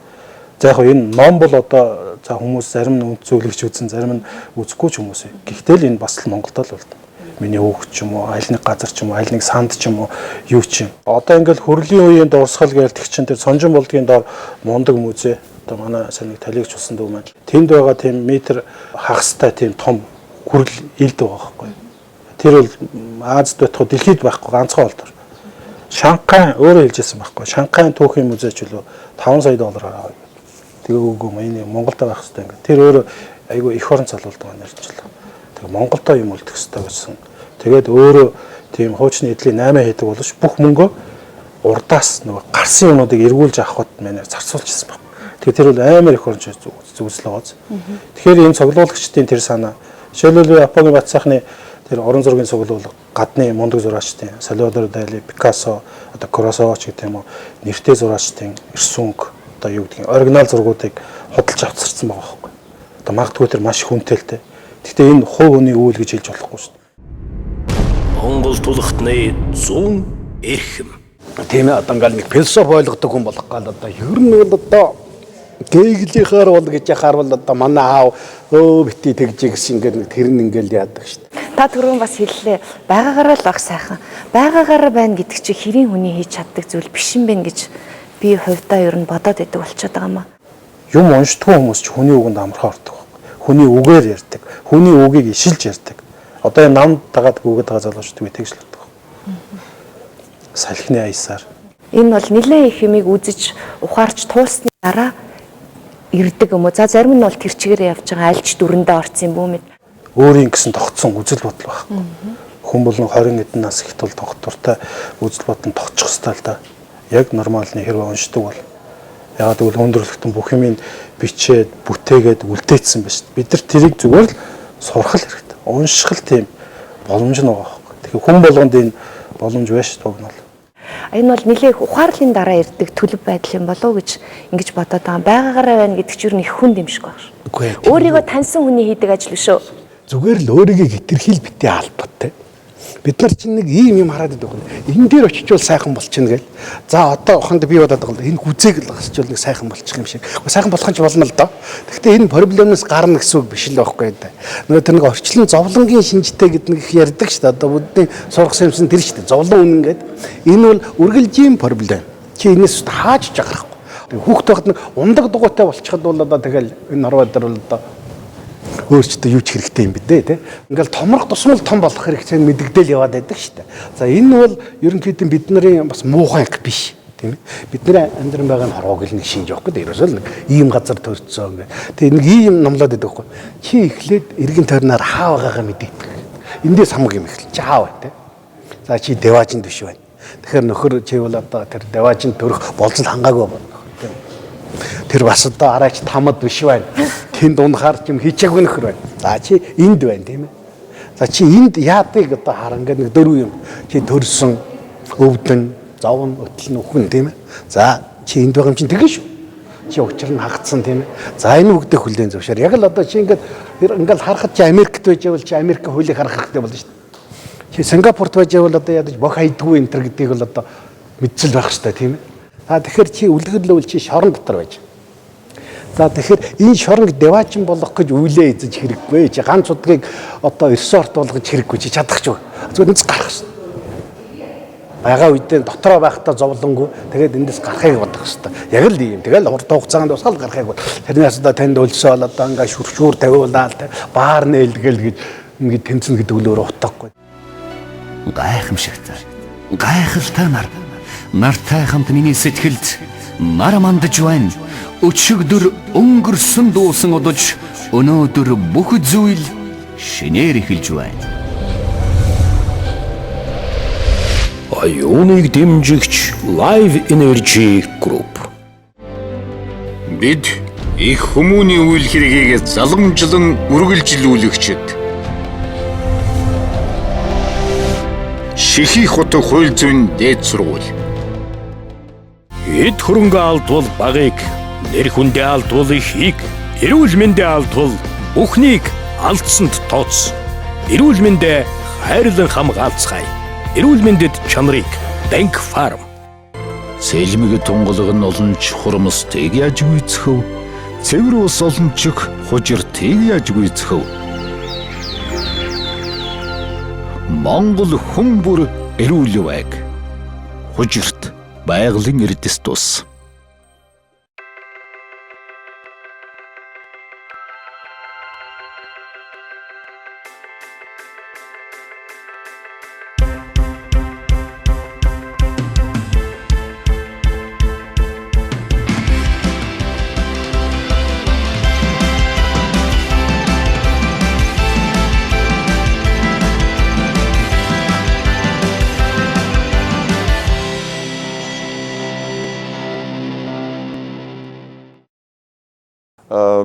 За яг энэ ном бол одоо за хүмүүс зарим нь үн зүйлэгч үзэн, зарим нь үзэхгүй ч хүмүүс. Гэхдээ л энэ бас л Монголдо л үлдэнэ. Миний хүүхд ч юм уу, аль нэг газар ч юм уу, аль нэг санд ч юм уу, юу ч юм. Одоо ингээл хөрлийн үеийн дурсгал гээл тэг чинь тэр Сонжин болдгийн доор мундаг музей одоо манай сайн нэг талигч болсон дүү маань. Тэнд байгаа тийм метр хагастай тийм том хүрэл илд байгаа байхгүй. Тэр бол Азад байтугай дэлхийд байхгүй ганцхан олдор. Шанхай өөрөө хэлжсэн байхгүй. Шанхайн түүхийн музей ч үлээ 5 сая доллараар аваа. Тэгээ үгүй энэ Монголд байх хэрэгтэй ингээд. Тэр өөрөө айгүй их орон цалуулдаг нэрчлээ. Тэгээ Монголдо юм үлдэх хэрэгтэй гэсэн. Тэгээд өөрөө тийм хуучны эдлийн 8 хийдэг боловч бүх мөнгөө урдаас нөгөө гарсан юмнуудыг эргүүлж авахд мэнээр зарцуулчихсан баг. Тэгэхээр тэр бол амар их орон зүгслээ гоц. Тэгэхээр энэ цуглуулагчдын тэр санаа. Жишээлбэл би Японы бат сайхны тэр уран зургийн цуглуулга гадны мундаг зураачдын Сальвадор Дали, Пикассо, одоо Куросава ч гэдэг юм уу нэртэй зураачдын эрсүнг одоо юу гэдгийг оригинал зургуудыг худалж авчирсан байгаа байхгүй. Одоо магадгүй тэр маш их үнэтэй л дээ. Гэхдээ энэ хувь хүний үйл гэж хэлж болохгүй шүү дээ. Монгол тулхтны 100 эрхэм. Тийм ээ одоо ингээл нэг философи ойлгодог хүн болох гал одоо ер нь бол одоо Геглийнхаар бол гэж яхаар бол одоо манай аав өө бити тэгж гэсэн ингээд нэг тэр нь ингээл яадаг шүү дээ. Та түрүүн бас хэллээ. Байгаагаараа л баг сайхан. Байгаагаараа байна гэдэг чи хэрийн хүний хийж чаддаг зүйл биш юм бэ гэж би хувьдаа ер нь бодоод идэг болчиход байгаа юм аа. Юм уншдаггүй хүмүүс ч хүний үгэнд амархан ордог. Хүний үгээр ярьдаг. Хүний үгийг ишилж ярьдаг. Одоо энэ нам дагаад гүгээд байгаа залуучууд би тэгж л боддог. Салхины аясаар. Энэ бол нэлээд их юмыг үзэж ухаарч туулсны дараа ирдэг юм уу? За зарим нь бол тэр чигээр явж байгаа альж дүрэндээ орсон юм бүү мэд. Өөрийн гэсэн тогтсон үзэл бодол байхгүй. Хүн бол 20 хэдэн нас их тул тогтвортой үзэл бодол нь тогтчих ёстой л да. Яг нормалны хэрвээ уншдаг бол. Ягаад гэвэл өндөрлөгтөн бүх юмыг бичээд, бүтээгээд үлдээсэн ба шүү дээ. Бид нар тэрийг зүгээр л сурах л хэрэгтэй. Унших л тийм боломж нь байгаа байхгүй. Тэгэхээр хүн болгонд энэ боломж байна шүү дээ уг нь. Энэ бол нэлээх ухаарлын дараа ирдэг төлөв байдал юм болов уу гэж ингэж бодоод байгаа. Байгаагаараа байна гэдэг чинь ер нь их хүн дэмшиг баг шүү. Өөрийгөө таньсан хүний хийдэг ажил биш үү? Зүгээр л өөрийгөө хэтэрхийл битээ албатай. Бид нар чинь нэг ийм юм хараад байдаг юм. Энэ дээр очичвол сайхан болчихно гээл. За одоо охонд би бодоод байгаа л энэ хүзээг л гасчвал нэг сайхан болчих юм шиг. Сайхан болох нь ч болно л доо. Гэхдээ энэ проблемнаас гарна гэсэн үг биш л байхгүй да. Нөгөө тэр нэг орчлон зовлонгийн шинжтэй гэдэг нэг их ярьдаг шүү дээ. Одоо бидний сургасан юмсан тэр шүү дээ. Зовлон үнэн гэдэг. Энэ бол үргэлжийн проблем. Чи энэс хааж ч гарахгүй. Хүүхд байхад нэг ундаг дугуйтай болчиход бол одоо тэгэл энэ хорвоо дээр бол одоо өөрчдөө юу ч хэрэгтэй юм бэ дээ тий. Ингээл томрох тусмал том болох хэрэгцээ нь мэдэгдэл яваад байдаг шүү дээ. За энэ бол ерөнхийдөө бид нарын бас муухай анх биш тийм ээ. Бидний амьдран байгаа нь хорвоо гэл нэг шинж явахгүй дээ. Ерөөсөө л нэг ийм газар төрцөө ингээд. Тэгээ нэг ийм номлоод байдаг байхгүй. Чи эхлээд эргэн тойрноор хаа байгаагаа мэдээдэг. Эндээс хамаг юм эхэл. Чи хаа бай тий. За чи деважинд биш байна. Тэгэхээр нөхөр чи бол одоо тэр деважинд төрөх болцол хангаагүй байна. Тэр бас одоо арайч тамад биш байна. Тэнд унахаар ч юм хийчээгүй нөхөр байна. За чи энд байна тийм ээ. За чи энд яадыг одоо хар ингээд нэг дөрөв юм. Чи төрсөн, өвдөн, зовн, өтөл нь үхэн тийм ээ. За чи энд байгаа юм чинь тэгэн шүү. Чи учир нь хагацсан тийм ээ. За энэ бүгдийг хүлээн зөвшөөр. Яг л одоо чи ингээд ингээд харахад чи Америкт байж байвал чи Америк хуулийг харах хэрэгтэй болно шүү дээ. Чи Сингапурт байж байвал одоо ядаж бох хайдгүй энэ төр гэдгийг бол одоо мэдсэл байх хэрэгтэй тийм ээ. За тэгэхээр чи үлгэрлөвл чи шорон дотор байж. За тэгэхээр энэ шоронг деваачин болгох гэж үйлээ эзэж хэрэггүй. Чи ганц удгийг одоо ресорт болгож хэрэггүй. Чи чадах ч үг. Зүгээр эндээс гарах шээ. Байгаа үедээ дотроо байхдаа зовлонгүй. Тэгээд эндээс гарахыг бодох хэвээр. Яг л ийм. Тэгэл урт хугацаанд тусгал гарахыг бод. Тэрнээс одоо танд өлсөөл одоо ингээ шүршүүр тавиулаад баар нээлгээл гэж ингэ тэмцэнэ гэдэг үл өөрөө утгагүй. Гайхамшигтай. Гайхалтай нар. Нартай хамт миний сэтгэлд нар мандаж байна. Өчигдөр өнгөрсөн дуусан одож өнөөдөр бүх зүйл шинээр эхэлж байна. Оюуныг дэмжигч Live Energy Group. Бид их хүмүүний үйл хэргийг залгамжлан үргэлжлүүлэгчд. Шихий хот хууль зүйн дээд сургууль. Эд хөрөнгө алдвал багыг, нэр хүндээ алдвал ихийг, эрүүл мэндээ алдвал бүхнийг алдсанд тооц. Эрүүл мэндээ хайрлан хамгаалцгаая. Эрүүл мэндэд чанарыг Bank Farm. Сэлмэг тунгалаг нь олонч хурмстыг яаж гүйцэхв? Цэвэр ус олончих хужиртыг яаж гүйцэхв? Монгол хүн бүр эрүүл байг. Хужирт байгалийн эрдэс тус.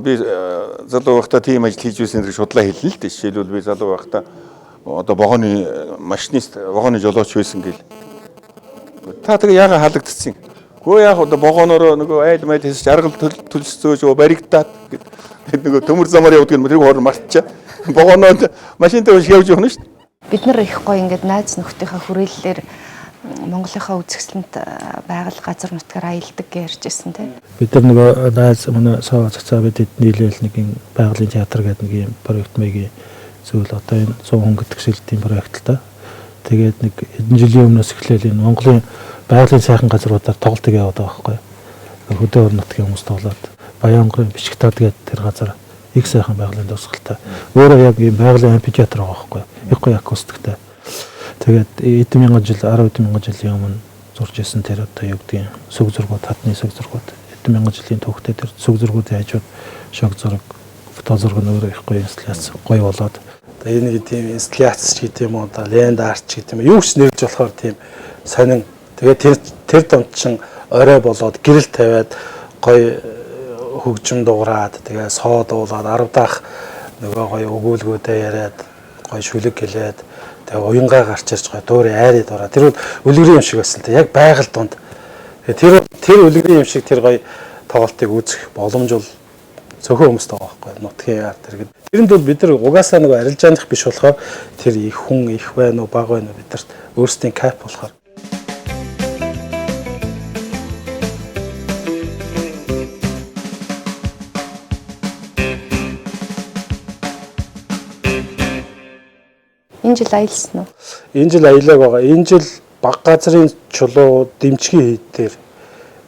Би залуу байхдаа тийм ажил хийж байсан зэрэг шудлаа хэлнэ л дээ. Жишээлбэл би залуу байхдаа одоо вагоны машинист, вагоны жолооч байсан гэл. Та тэгээ яагаад халагдчихсан? Гөө яах одоо вагоноор нөгөө айл майл хийсч аргал төлсцөөж баригдаад гэд нөгөө төмөр замаар явдаг юм тэр хоор мартчаа. Вагоноо машинтай унш явж явна шүү дээ. Бид нар их гоё ингээд найз нөхдийнхээ хүрээллээр Монголынхаа үзэсгэлэнт байгаль газар нутгаар аялдаг гэж ярьж байсан тийм. Бид нар нөгөө найз манай сав цацаа бид нийлээл нэг юм байгалийн театр гэдэг нэг юм проект маягийн зүйл одоо энэ 100 хүн гэдэг шилдийн проект л да. Тэгээд нэг хэдэн жилийн өмнөөс эхлээл энэ Монголын байгалийн сайхан газруудаар тоглолтыг яваад байгаа байхгүй. Хөдөө орон нутгийн хүмүүс тоглоод Баянгарын Бичгтад гэдэг тэр газар их сайхан байгалийн дурсгалтай. Өөрөө яг ийм байгалийн амфитеатр байгаа байхгүй. Их гоё акустиктай. Тэгээд эдэн мянган жил 10 мянган жилийн өмнө зурж исэн тэр одоо юу гэдгийг сүг зургууд, хадны сүг зургууд эдэн мянган жилийн түүхтэй тэр сүг зургуудын хажууд шог зураг, фото зураг нь өөрөө их гоё инсталляц гоё болоод одоо энэ нэг тийм инсталляц ч гэдэг юм уу, одоо ленд арт ч гэдэг юм уу, юу ч нэрлж болохоор тийм сонин. Тэгээд тэр дунд чин орой болоод гэрэл тавиад гоё хөгжим дуурайд тэгээ соо дуулаад 10 дахь нөгөө гоё өгүүлгүүдээ яриад гоё шүлэг гэлээд тэгээ уянгаа гарч ирж гоё дуурай айрыг дураа. Тэр бол үлгэрийн юм шиг байсан л та. Яг байгаль дунд. Тэгээ тэр үлгэрийн юм шиг тэр гоё тоглолтыг үзэх боломж бол цөөхөн хүмүүст байгаа байхгүй нутгийн арт тэр. Тэрэнд бол бид нар угаасаа нөгөө арилжааных биш болохоор тэр их хүн их байна уу бага байна уу бидэрт өөрсдийн кайф болохоор. Энэ жил аялсан уу? Энэ жил аялааг байгаа. Энэ жил баг газрын чулуу дэмчгийн хийд дээр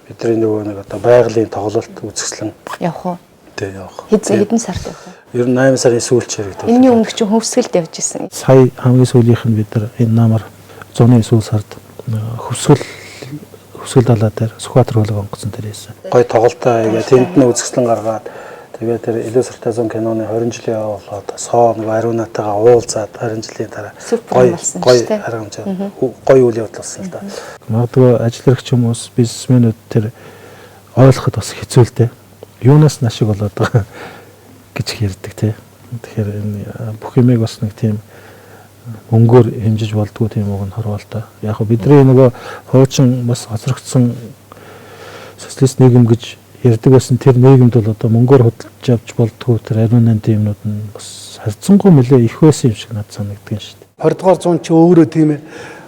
бидний нөгөө нэг одоо байгалийн тоглолт үзэсгэлэн явах уу? Тэ явах. Хэдэн сард явах вэ? Ер нь 8 сарын сүүлч хэрэгтэй. Энэний өмнөх чинь хөвсгөлд явж исэн. Сая хамгийн сүүлийнх нь бид нар энэ намар зуны сүүл сард хөвсгөл далаа дээр Сүхбаатар хөлөг онгоцон дээр хийсэн. Гой тоглолтоо хийгээ тэнд нь үзэсгэлэн гаргаад тэгээ тэр илүү суртай зун киноны 20 жилийн болоод соо нөгөө ариунатайгаа уулзаад 20 жилийн дараа гоё гоё арга хэмжээ гоё үйл явдал болсон л да. Магадгүй ажил хэрэгч хүмүүс, бизнесмэнүүд тэр ойлгоход бас хэцүү л дээ. Юунаас ашиг болоод байгаа гэж ярьдаг тий. Тэгэхээр энэ бүх юмыг бас нэг тийм мөнгөөр хэмжиж болдгоо тийм үг нь хорвоо л да. Яг хөө бидний нөгөө хуучин бас хоцрогдсон социалист нийгэм гэж ярьдаг байсан тэр нийгэмд бол одоо мөнгөөр худалдаж авч болдгоо тэр ариун нандин юмнууд нь бас харьцангуй нэлээ их байсан юм шиг надад санагддаг юм шүү дээ. 20 дугаар зуун чи өөрөө тийм ээ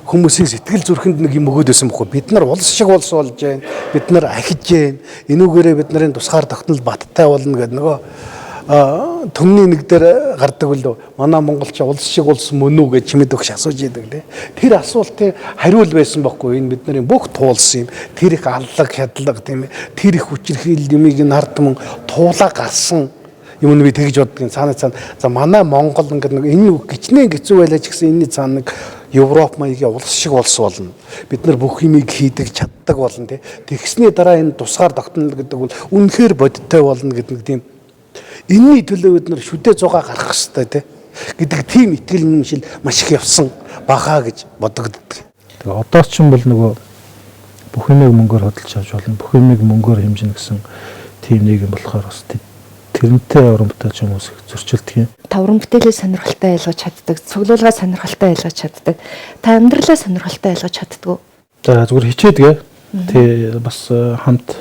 хүмүүсийн сэтгэл зүрхэнд нэг юм өгөөд байсан бохгүй. Бид нар улс шиг улс болж байна. Бид нар ахиж байна. Энүүгээрээ бид нарын тусгаар тогтнол баттай болно гэдэг нөгөө төмний нэг дээр гардаг үлээ. Манай монголч улс шиг улс мөн үү гэж чимэд өгч асууж идэг тий. Тэр асуултын хариул байсан бохгүй. Энэ бид нарын бүх туулсан юм. Тэр их аллаг, хядлаг тийм ээ. Тэр их хүчирхийлэл юмыг нь ард түмэн туулаа гарсан юм нь би тэгж боддгийн цаана цаана. За манай Монгол ингээд нэг энэ гिचнээ хэцүү байлаа ч гэсэн энэний цаана нэг Европ маягийн улс шиг улс болно. Бид нар бүх юмыг хийдэг, чаддаг болно тий. Тэгсний дараа энэ тусгаар тогтнол гэдэг бол үнэхээр бодиттой болно гэдэг нэг тийм энэний төлөө бид нар шүдэ зугаа гаргах хэрэгтэй тий гэдэг тийм итгэл үнэмшил маш их явсан бахаа гэж бодогддог. Тэгээ одоо ч юм бол нөгөө бүх юмыг мөнгөөр хөдөлж авч болно. Бүх юмыг мөнгөөр хэмжинэ гэсэн тийм нийгэм болохоор бас тэрнтэй уран бүтээлч хүмүүс их зөрчилдөг юм. Та уран бүтээлээ сонирхолтой ойлгож чаддаг, цуглуулгаа сонирхолтой ойлгож чаддаг. Та амьдралаа сонирхолтой ойлгож чаддаг уу? За зүгээр хичээдэг. Тэ бас хамт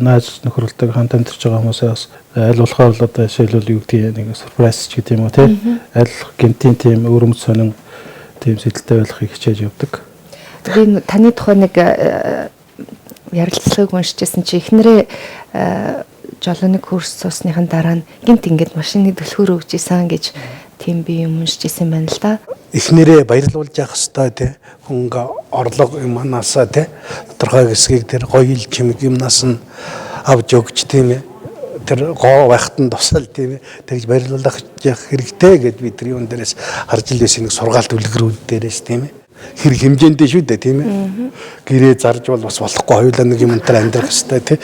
найз нөхөрлөдөг, хамт амьдарч байгаа хүмүүсээ бас аль болохоор л одоо жишээлбэл юу гэдгийг нэг сурпрайз ч гэдэг юм уу тий. Аль гинтийн тийм өрөмж сонин тийм сэтэлтэй байхыг хичээж явдаг. Би таны тухай нэг ярилцлагыг уншижсэн чи эхнэрээ жолооны курс суусныхан дараа нь гинт ингээд машины түлхүүр өгч исэн гэж тийм би юм уншиж исэн байна л да. Эхнэрээ баярлуулж явах ёстой тий. Хүн орлого юмнаасаа тий. Тодорхой хэсгийг тэр гоё ил чимэг юмнаас нь авч өгч тийм ээ. Тэр гоо байхад нь тусал тийм ээ. Тэгж баярлуулах хэрэгтэй гэд би тэр юун дээрээс харж л байсан нэг сургаалт үлгэрүүд дээрээс тийм ээ. Хэрэг хэмжээндээ шүү дээ тийм ээ. Гэрээ зарж бол бас болохгүй хоёулаа нэг юм өнтер амьдрах ёстой тий.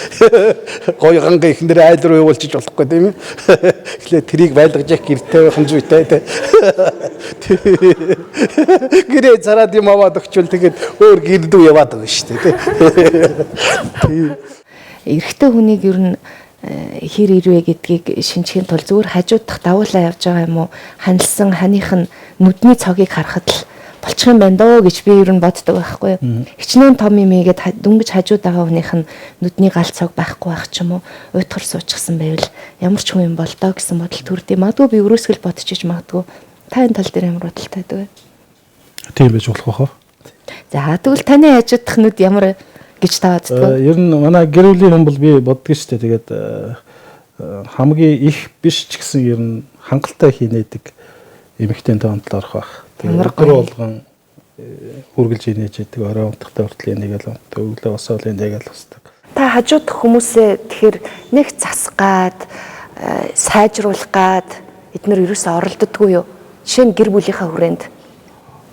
Гоё ганга эхнэрээ айл руу явуулчих болохгүй тийм ээ. Тэгэхээр тэрийг байлгаж явах гэртэй байх нь зүйтэй тий. Гэрээ зараад юм аваад өгчвөл тэгээд өөр гэр рүү яваад байгаа шүү дээ тий. Эрэгтэй хүнийг ер нь хэр ирвэ гэдгийг шинжихийн тулд зүгээр хажуудах давуулаа явж байгаа юм уу? Ханилсан ханых нь нүдний цогийг харахад л болчих юм байна дөө гэж би ер нь боддог байхгүй юу. Хичнээн том юм ийгээд дөнгөж хажууд байгаа хүнийх нь нүдний гал цог байхгүй байх ч юм уу, уйтгар суучихсан байвал ямар ч хүн юм бол доо гэсэн бодол төрдөө. Магадгүй би өрөөсгөл бодчихж магадгүй. Та энэ тал дээр ямар бодолтой байдаг вэ? Тийм байж болох бах. За тэгвэл таны хажуудах нүд ямар гэж та боддог вэ? Ер нь манай гэр бүлийн хүн бол би боддог шүү дээ. Тэгээд хамгийн их биш ч гэсэн ер нь хангалттай хийнэдэг Эмэгтэй тоонтол орох байх. Тэгээд өдөр болгон үргэлж инээж идэг, орой унтахтай хүртэл энийгэл унтдаг, өглөө босоод энийгэл босдог. Та хажууд хүмүүсээ тэгэхээр нэг засгаад, сайжруулах гад эднэр ерөөсөө оролддоггүй юу? Жишээ нь гэр бүлийнхаа хүрээнд.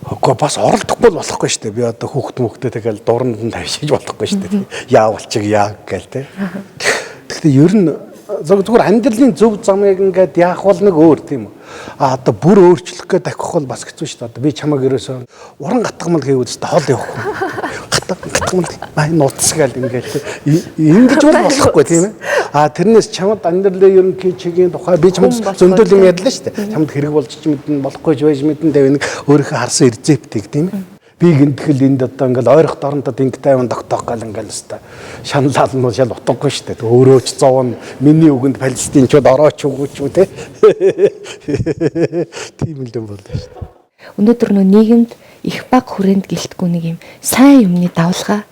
Үгүй бас оролдохгүй бол болохгүй шүү дээ. Би одоо хүүхд мөхтэй тэгэл дуранд нь тавьшиж болохгүй шүү дээ. Яавал чиг яа гээл те. Гэхдээ ер нь зүгээр амьдралын зөв замыг ингээд яах бол нэг өөр тийм үү. А одоо бүр өөрчлөх гээд дахих бол бас хэцүү шүү дээ. Одоо би чамайг ерөөсөө уран гатгамал хийвэл өстө хол явахгүй. Гатгамал энэ утас гээл ингээд ингэж бол болохгүй тийм ээ. А тэрнээс чамд амьдралын ерөнхий чигийн тухай би чамд зөндөл юм ярьлаа шүү дээ. Чамд хэрэг болж ч мэднэ, болохгүй ч байж мэднэ. Тэгээ нэг өөрийнхөө харсан рецептийг тийм ээ. Би гинтгэл энд одоо ингээл ойрох дорнодод инг тайван тогтоох гал ингээл өстой шаналал нь шал утгагүй шүү дээ. Өөрөө ч зовно, миний үгэнд палестинчууд орооч үгүй ч үү те. Тийм л юм боллоо шүү дээ. Өнөөдөр нөө нийгэмд их баг хүрээнд гэлтгүй нэг юм сайн юмны давлгаа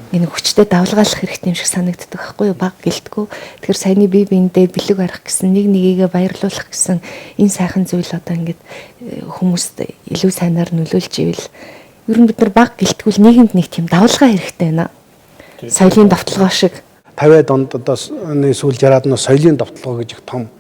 нэг хүчтэй давлгаалах хэрэгтэй юм шиг санагддаг байхгүй юу? Баг гэлтгүй. Тэгэхээр саяны бие биендээ бэлэг барих гэсэн, нэг нэгээгээ баярлуулах гэсэн энэ сайхан зүйл одоо ингээд хүмүүст илүү сайнаар нөлөөлж ивэл ер нь бид нар баг гэлтгүүл нийгэмд нэг тийм давлгаа хэрэгтэй байна. Соёлын довтлогоо шиг. 50-аад онд одоо сүүл 60-аад нь соёлын довтлогоо гэж их том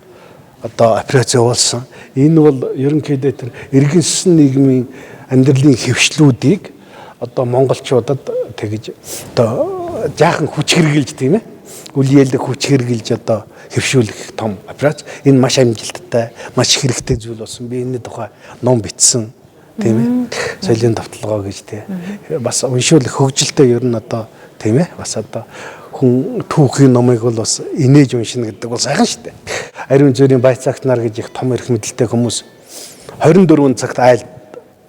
одоо операц явуулсан. Энэ бол ерөнхийдөө тэр иргэншсэн нийгмийн амьдралын хэвшлүүдийг одоо монголчуудад тэгж одоо жаахан хүч хэрэгжилж тийм ээ. Үл йээлэг хүч хэрэгжилж одоо хэвшүүлэх том операц. Энэ маш амжилттай, маш хэрэгтэй зүйл болсон. Би энэний тухай ном бичсэн. Тийм ээ. Соёлын довтлогоо гэж тий. Бас уншуул хөгжилтэй ер нь одоо тийм ээ. Бас одоо хүн түүхийн номыг бол бас инээж уншина гэдэг бол сайхан шүү дээ. Ариун зүрийн байцаагт нар гэж их том эрх мэдэлтэй хүмүүс 24 цагт айл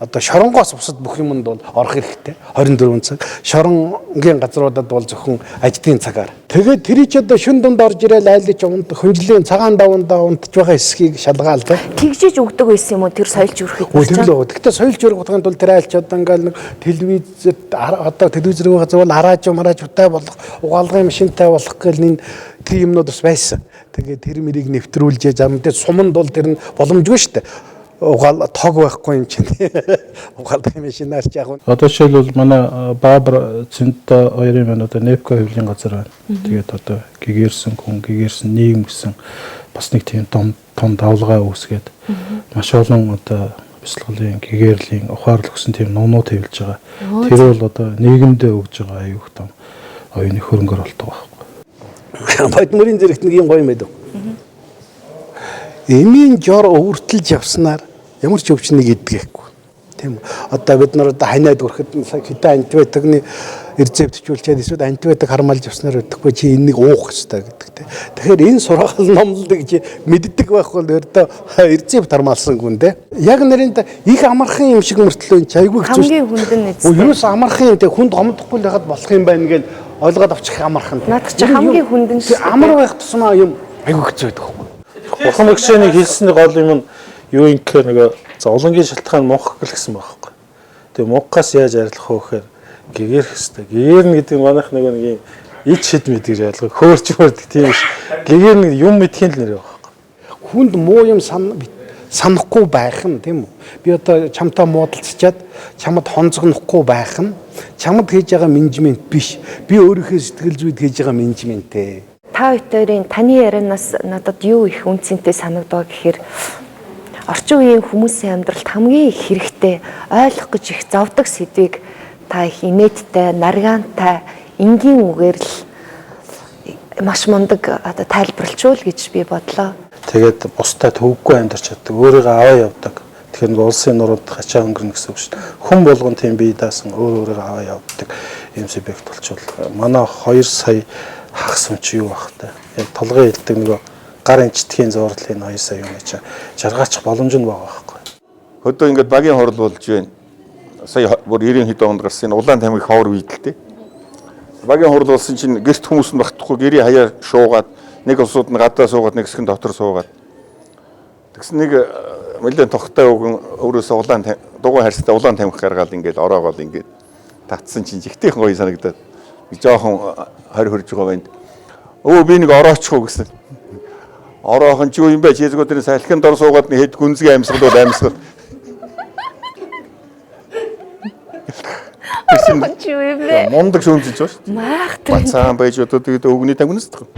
одоо шоронгоос бусад бүх юмд бол орох хэрэгтэй. 24 цаг. Шоронгийн газруудад бол зөвхөн аждын цагаар. Тэгээд тэр чи одоо шүн дунд орж ирээл айлж унт хүнжлийн цагаан давандаа унтж байгаа хэсгийг шалгаал тэ. Тэгжиж өгдөг байсан юм уу тэр соёлч өрхөд? Тэр л. Гэхдээ соёлч өрх утганд бол тэр айлч одоо ингээл нэг телевизэд одоо телевизэрийн газар бол арааж марааж утай болох угаалгын машинтай болох гэл энэ тэр юмнууд бас байсан. Тэгээд тэр мэрийг нэвтрүүлжээ. За мэдээ суманд бол тэр нь боломжгүй шүү дээ. Угаал тог байхгүй юм чинь. Угаалгын машинаар ч яг. Одоо жишээлбэл манай Баабар Цэнтэ хоёрын маань одоо Непко хэвлэлийн газар байна. Тэгээд одоо гэгэрсэн хүн, гэгэрсэн нийгэм гэсэн бас нэг тийм том том давлгаа үүсгээд маш олон одоо бяцлаглалын, гэгэрлийн ухаарлал гэсэн тийм номнууд хэвлэж байгаа. Тэр бол одоо нийгэмдээ өгж байгаа аюух том оюуны хөрөнгө оруулалт байгаа байхгүй. Бодмөрийн зэрэгт нэг юм гоё юм байдаг. Эмийн жор өвөртөлж явснаар ямар ч өвчнийг идгээхгүй. Тийм үү. Одоо бид нар одоо ханиад хүрэхэд хэдэн антибиотикны рецептжүүлчихэд эсвэл антибиотик хармалж явснаар өгдөхгүй чи энэнийг уух ёстой гэдэг тийм. Тэгэхээр энэ сургаал номлолыг чи мэддэг байх бол ердөө рецепт хармаалсан хүн тийм. Яг нэрэнд их амархан юм шиг мөртлөө энэ чи айгүй хэцүү. Хамгийн хүнд нь эцтэй. Ерөөс амархан юм тийм хүнд гомдохгүй л байхад болох юм байна гэж ойлгоод авчих амархан. Наадах чи хамгийн хүнд нь шүү. Амар байх тусмаа юм айгүй хэцүү байдаг байхгүй. Бурхан багшийн хэлсэн гол юм нь юу юм гэхээр нөгөө зовлонгийн шалтгаан мунхаг л гэсэн байхгүй. Тэгээ мунхагаас яаж арилгах вэ гэхээр гэгэрх хэвээр. Гэгэрнэ гэдэг нь манайх нөгөө нэг юм ич шид мэд гэж ойлгоо. Хөөрч мөрдөг тийм биш. Гэгэрнэ юм мэдхийн л нэр байхгүй. Хүнд муу юм санахгүй байх нь тийм үү? Би одоо чамтай муудалцчаад чамд хонцогнохгүй байх нь чамд хийж байгаа менежмент биш. Би өөрийнхөө сэтгэл зүйд хийж байгаа менежмент ээ. Та хоёрын таны ярианаас надад юу их үнцэнтэй санагдав гэхээр орчин үеийн хүмүүсийн амьдралд хамгийн их хэрэгтэй ойлгох гэж их зовдөг сэдвийг та их инээдтэй, наргаантай, энгийн үгээр л маш мундаг одоо тайлбарлчул гэж би бодлоо. Тэгээд бусдаа төвөггүй амьдарч чаддаг, өөрийгөө аваа явдаг. Тэгэхээр нэг улсын нуруунд хачаа өнгөрнө гэсэн үг шүү дээ. Хүн болгон тийм бие даасан өөр өөрийгөө аваа явдаг юм субъект болчвол манай 2 сая хагас хүн чи юу байх вэ? Яг толгой хэлдэг нөгөө гар энчтгэхийн зурлалын 2 сая юм чи жаргаачих боломж нь байгаа байхгүй. Хөдөө ингээд багийн хурал болж байна. Сая бүр 90 хэдэн онд гарсан энэ улаан тамхи ховор үйдэлтэй. Багийн хурал болсон чинь гэрт хүмүүс нь багтахгүй гэрийн хаяа шуугаад нэг улсууд нь гадаа суугаад нэг хэсэг нь дотор суугаад. Тэгсэн нэг нэлээд тогтой үгэн өөрөөсөө улаан дугуй харьцтай улаан тамхи гаргаал ингээд ороогоол ингээд татсан чинь жигтэйхэн гоё санагдаад. Жоохон 20 хөрж байгаа байна. Өө би нэг ороочих уу гэсэн. Ороохон чи юу юм бэ? Чи зүгээр тэр салхин дор суугаад нэг хэд гүнзгий амьсгал бол амьсгал. Ороохон чи юу юм бэ? Мундаг шүүмжилж байгаа шүү дээ. Маах тэр. Бацаан байж одоо тэгээд өвгний тагнасдаг.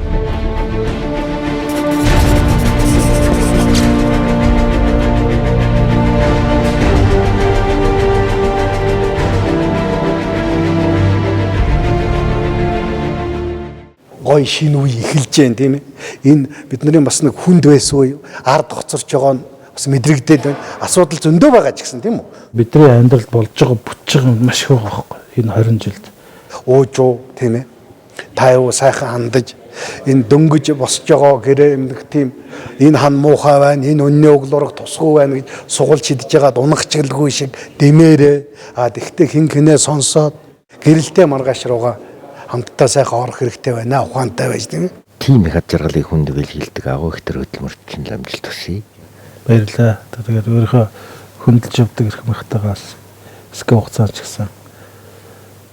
Гой шинэ үе эхэлж जैन тийм ээ. Энэ бидний бас нэг хүнд байсан үе ард хоцорч байгаа нь бас мэдрэгдээд байна. Асуудал зөндөө байгаа ч гэсэн тийм үү? Бидний амьдралд болж байгаа бүтэж байгаа юм маш их байгаа байхгүй энэ 20 жилд. Уужуу тийм ээ. Та юу сайхан хандаж энэ дөнгөж босч байгаа гэрээ эмнэх тийм энэ хан муухай байна, энэ өнний өглөөрөх тусгүй байна гэж сугалж шидэж байгаад унахчилгүй шиг дэмээрээ. А тэгтээ хин хинээ сонсоод гэрэлтэй маргааш руугаа хамтдаа сайхан орох хэрэгтэй байна, ухаантай байж тийм ээ. Тийм их ад жаргалыг хүнд бэлгэлдэг агуу их төр хөдөлмөрт чинь амжилт хүсье. Баярлалаа. Тэгээд өөрийнхөө хөндлөж явдаг эрх мэхтэйгээс хэсэг хугацаанд ч гэсэн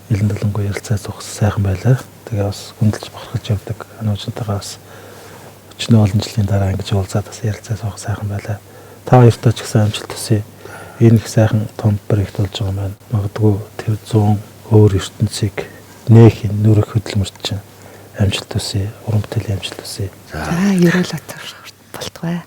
илэн далангүй ярилцаа зогс сайхан байлаа. Тэгээ бас хөндлөж бахархаж явдаг ануучнтайгаа бас өчнөө олон жилийн дараа ингэж уулзаад бас ярилцаа суух сайхан байлаа. Та хоёртоо ч гэсэн амжилт хүсье. Энэ их сайхан том проект болж байгаа юм байна. Магадгүй тэр 100 өөр ертөнцийг нээх нүрэх хөдөлмөрт чинь амжилт хүсье. Уран бүтээлийн амжилт хүсье. За, ерөөл отор болтугай.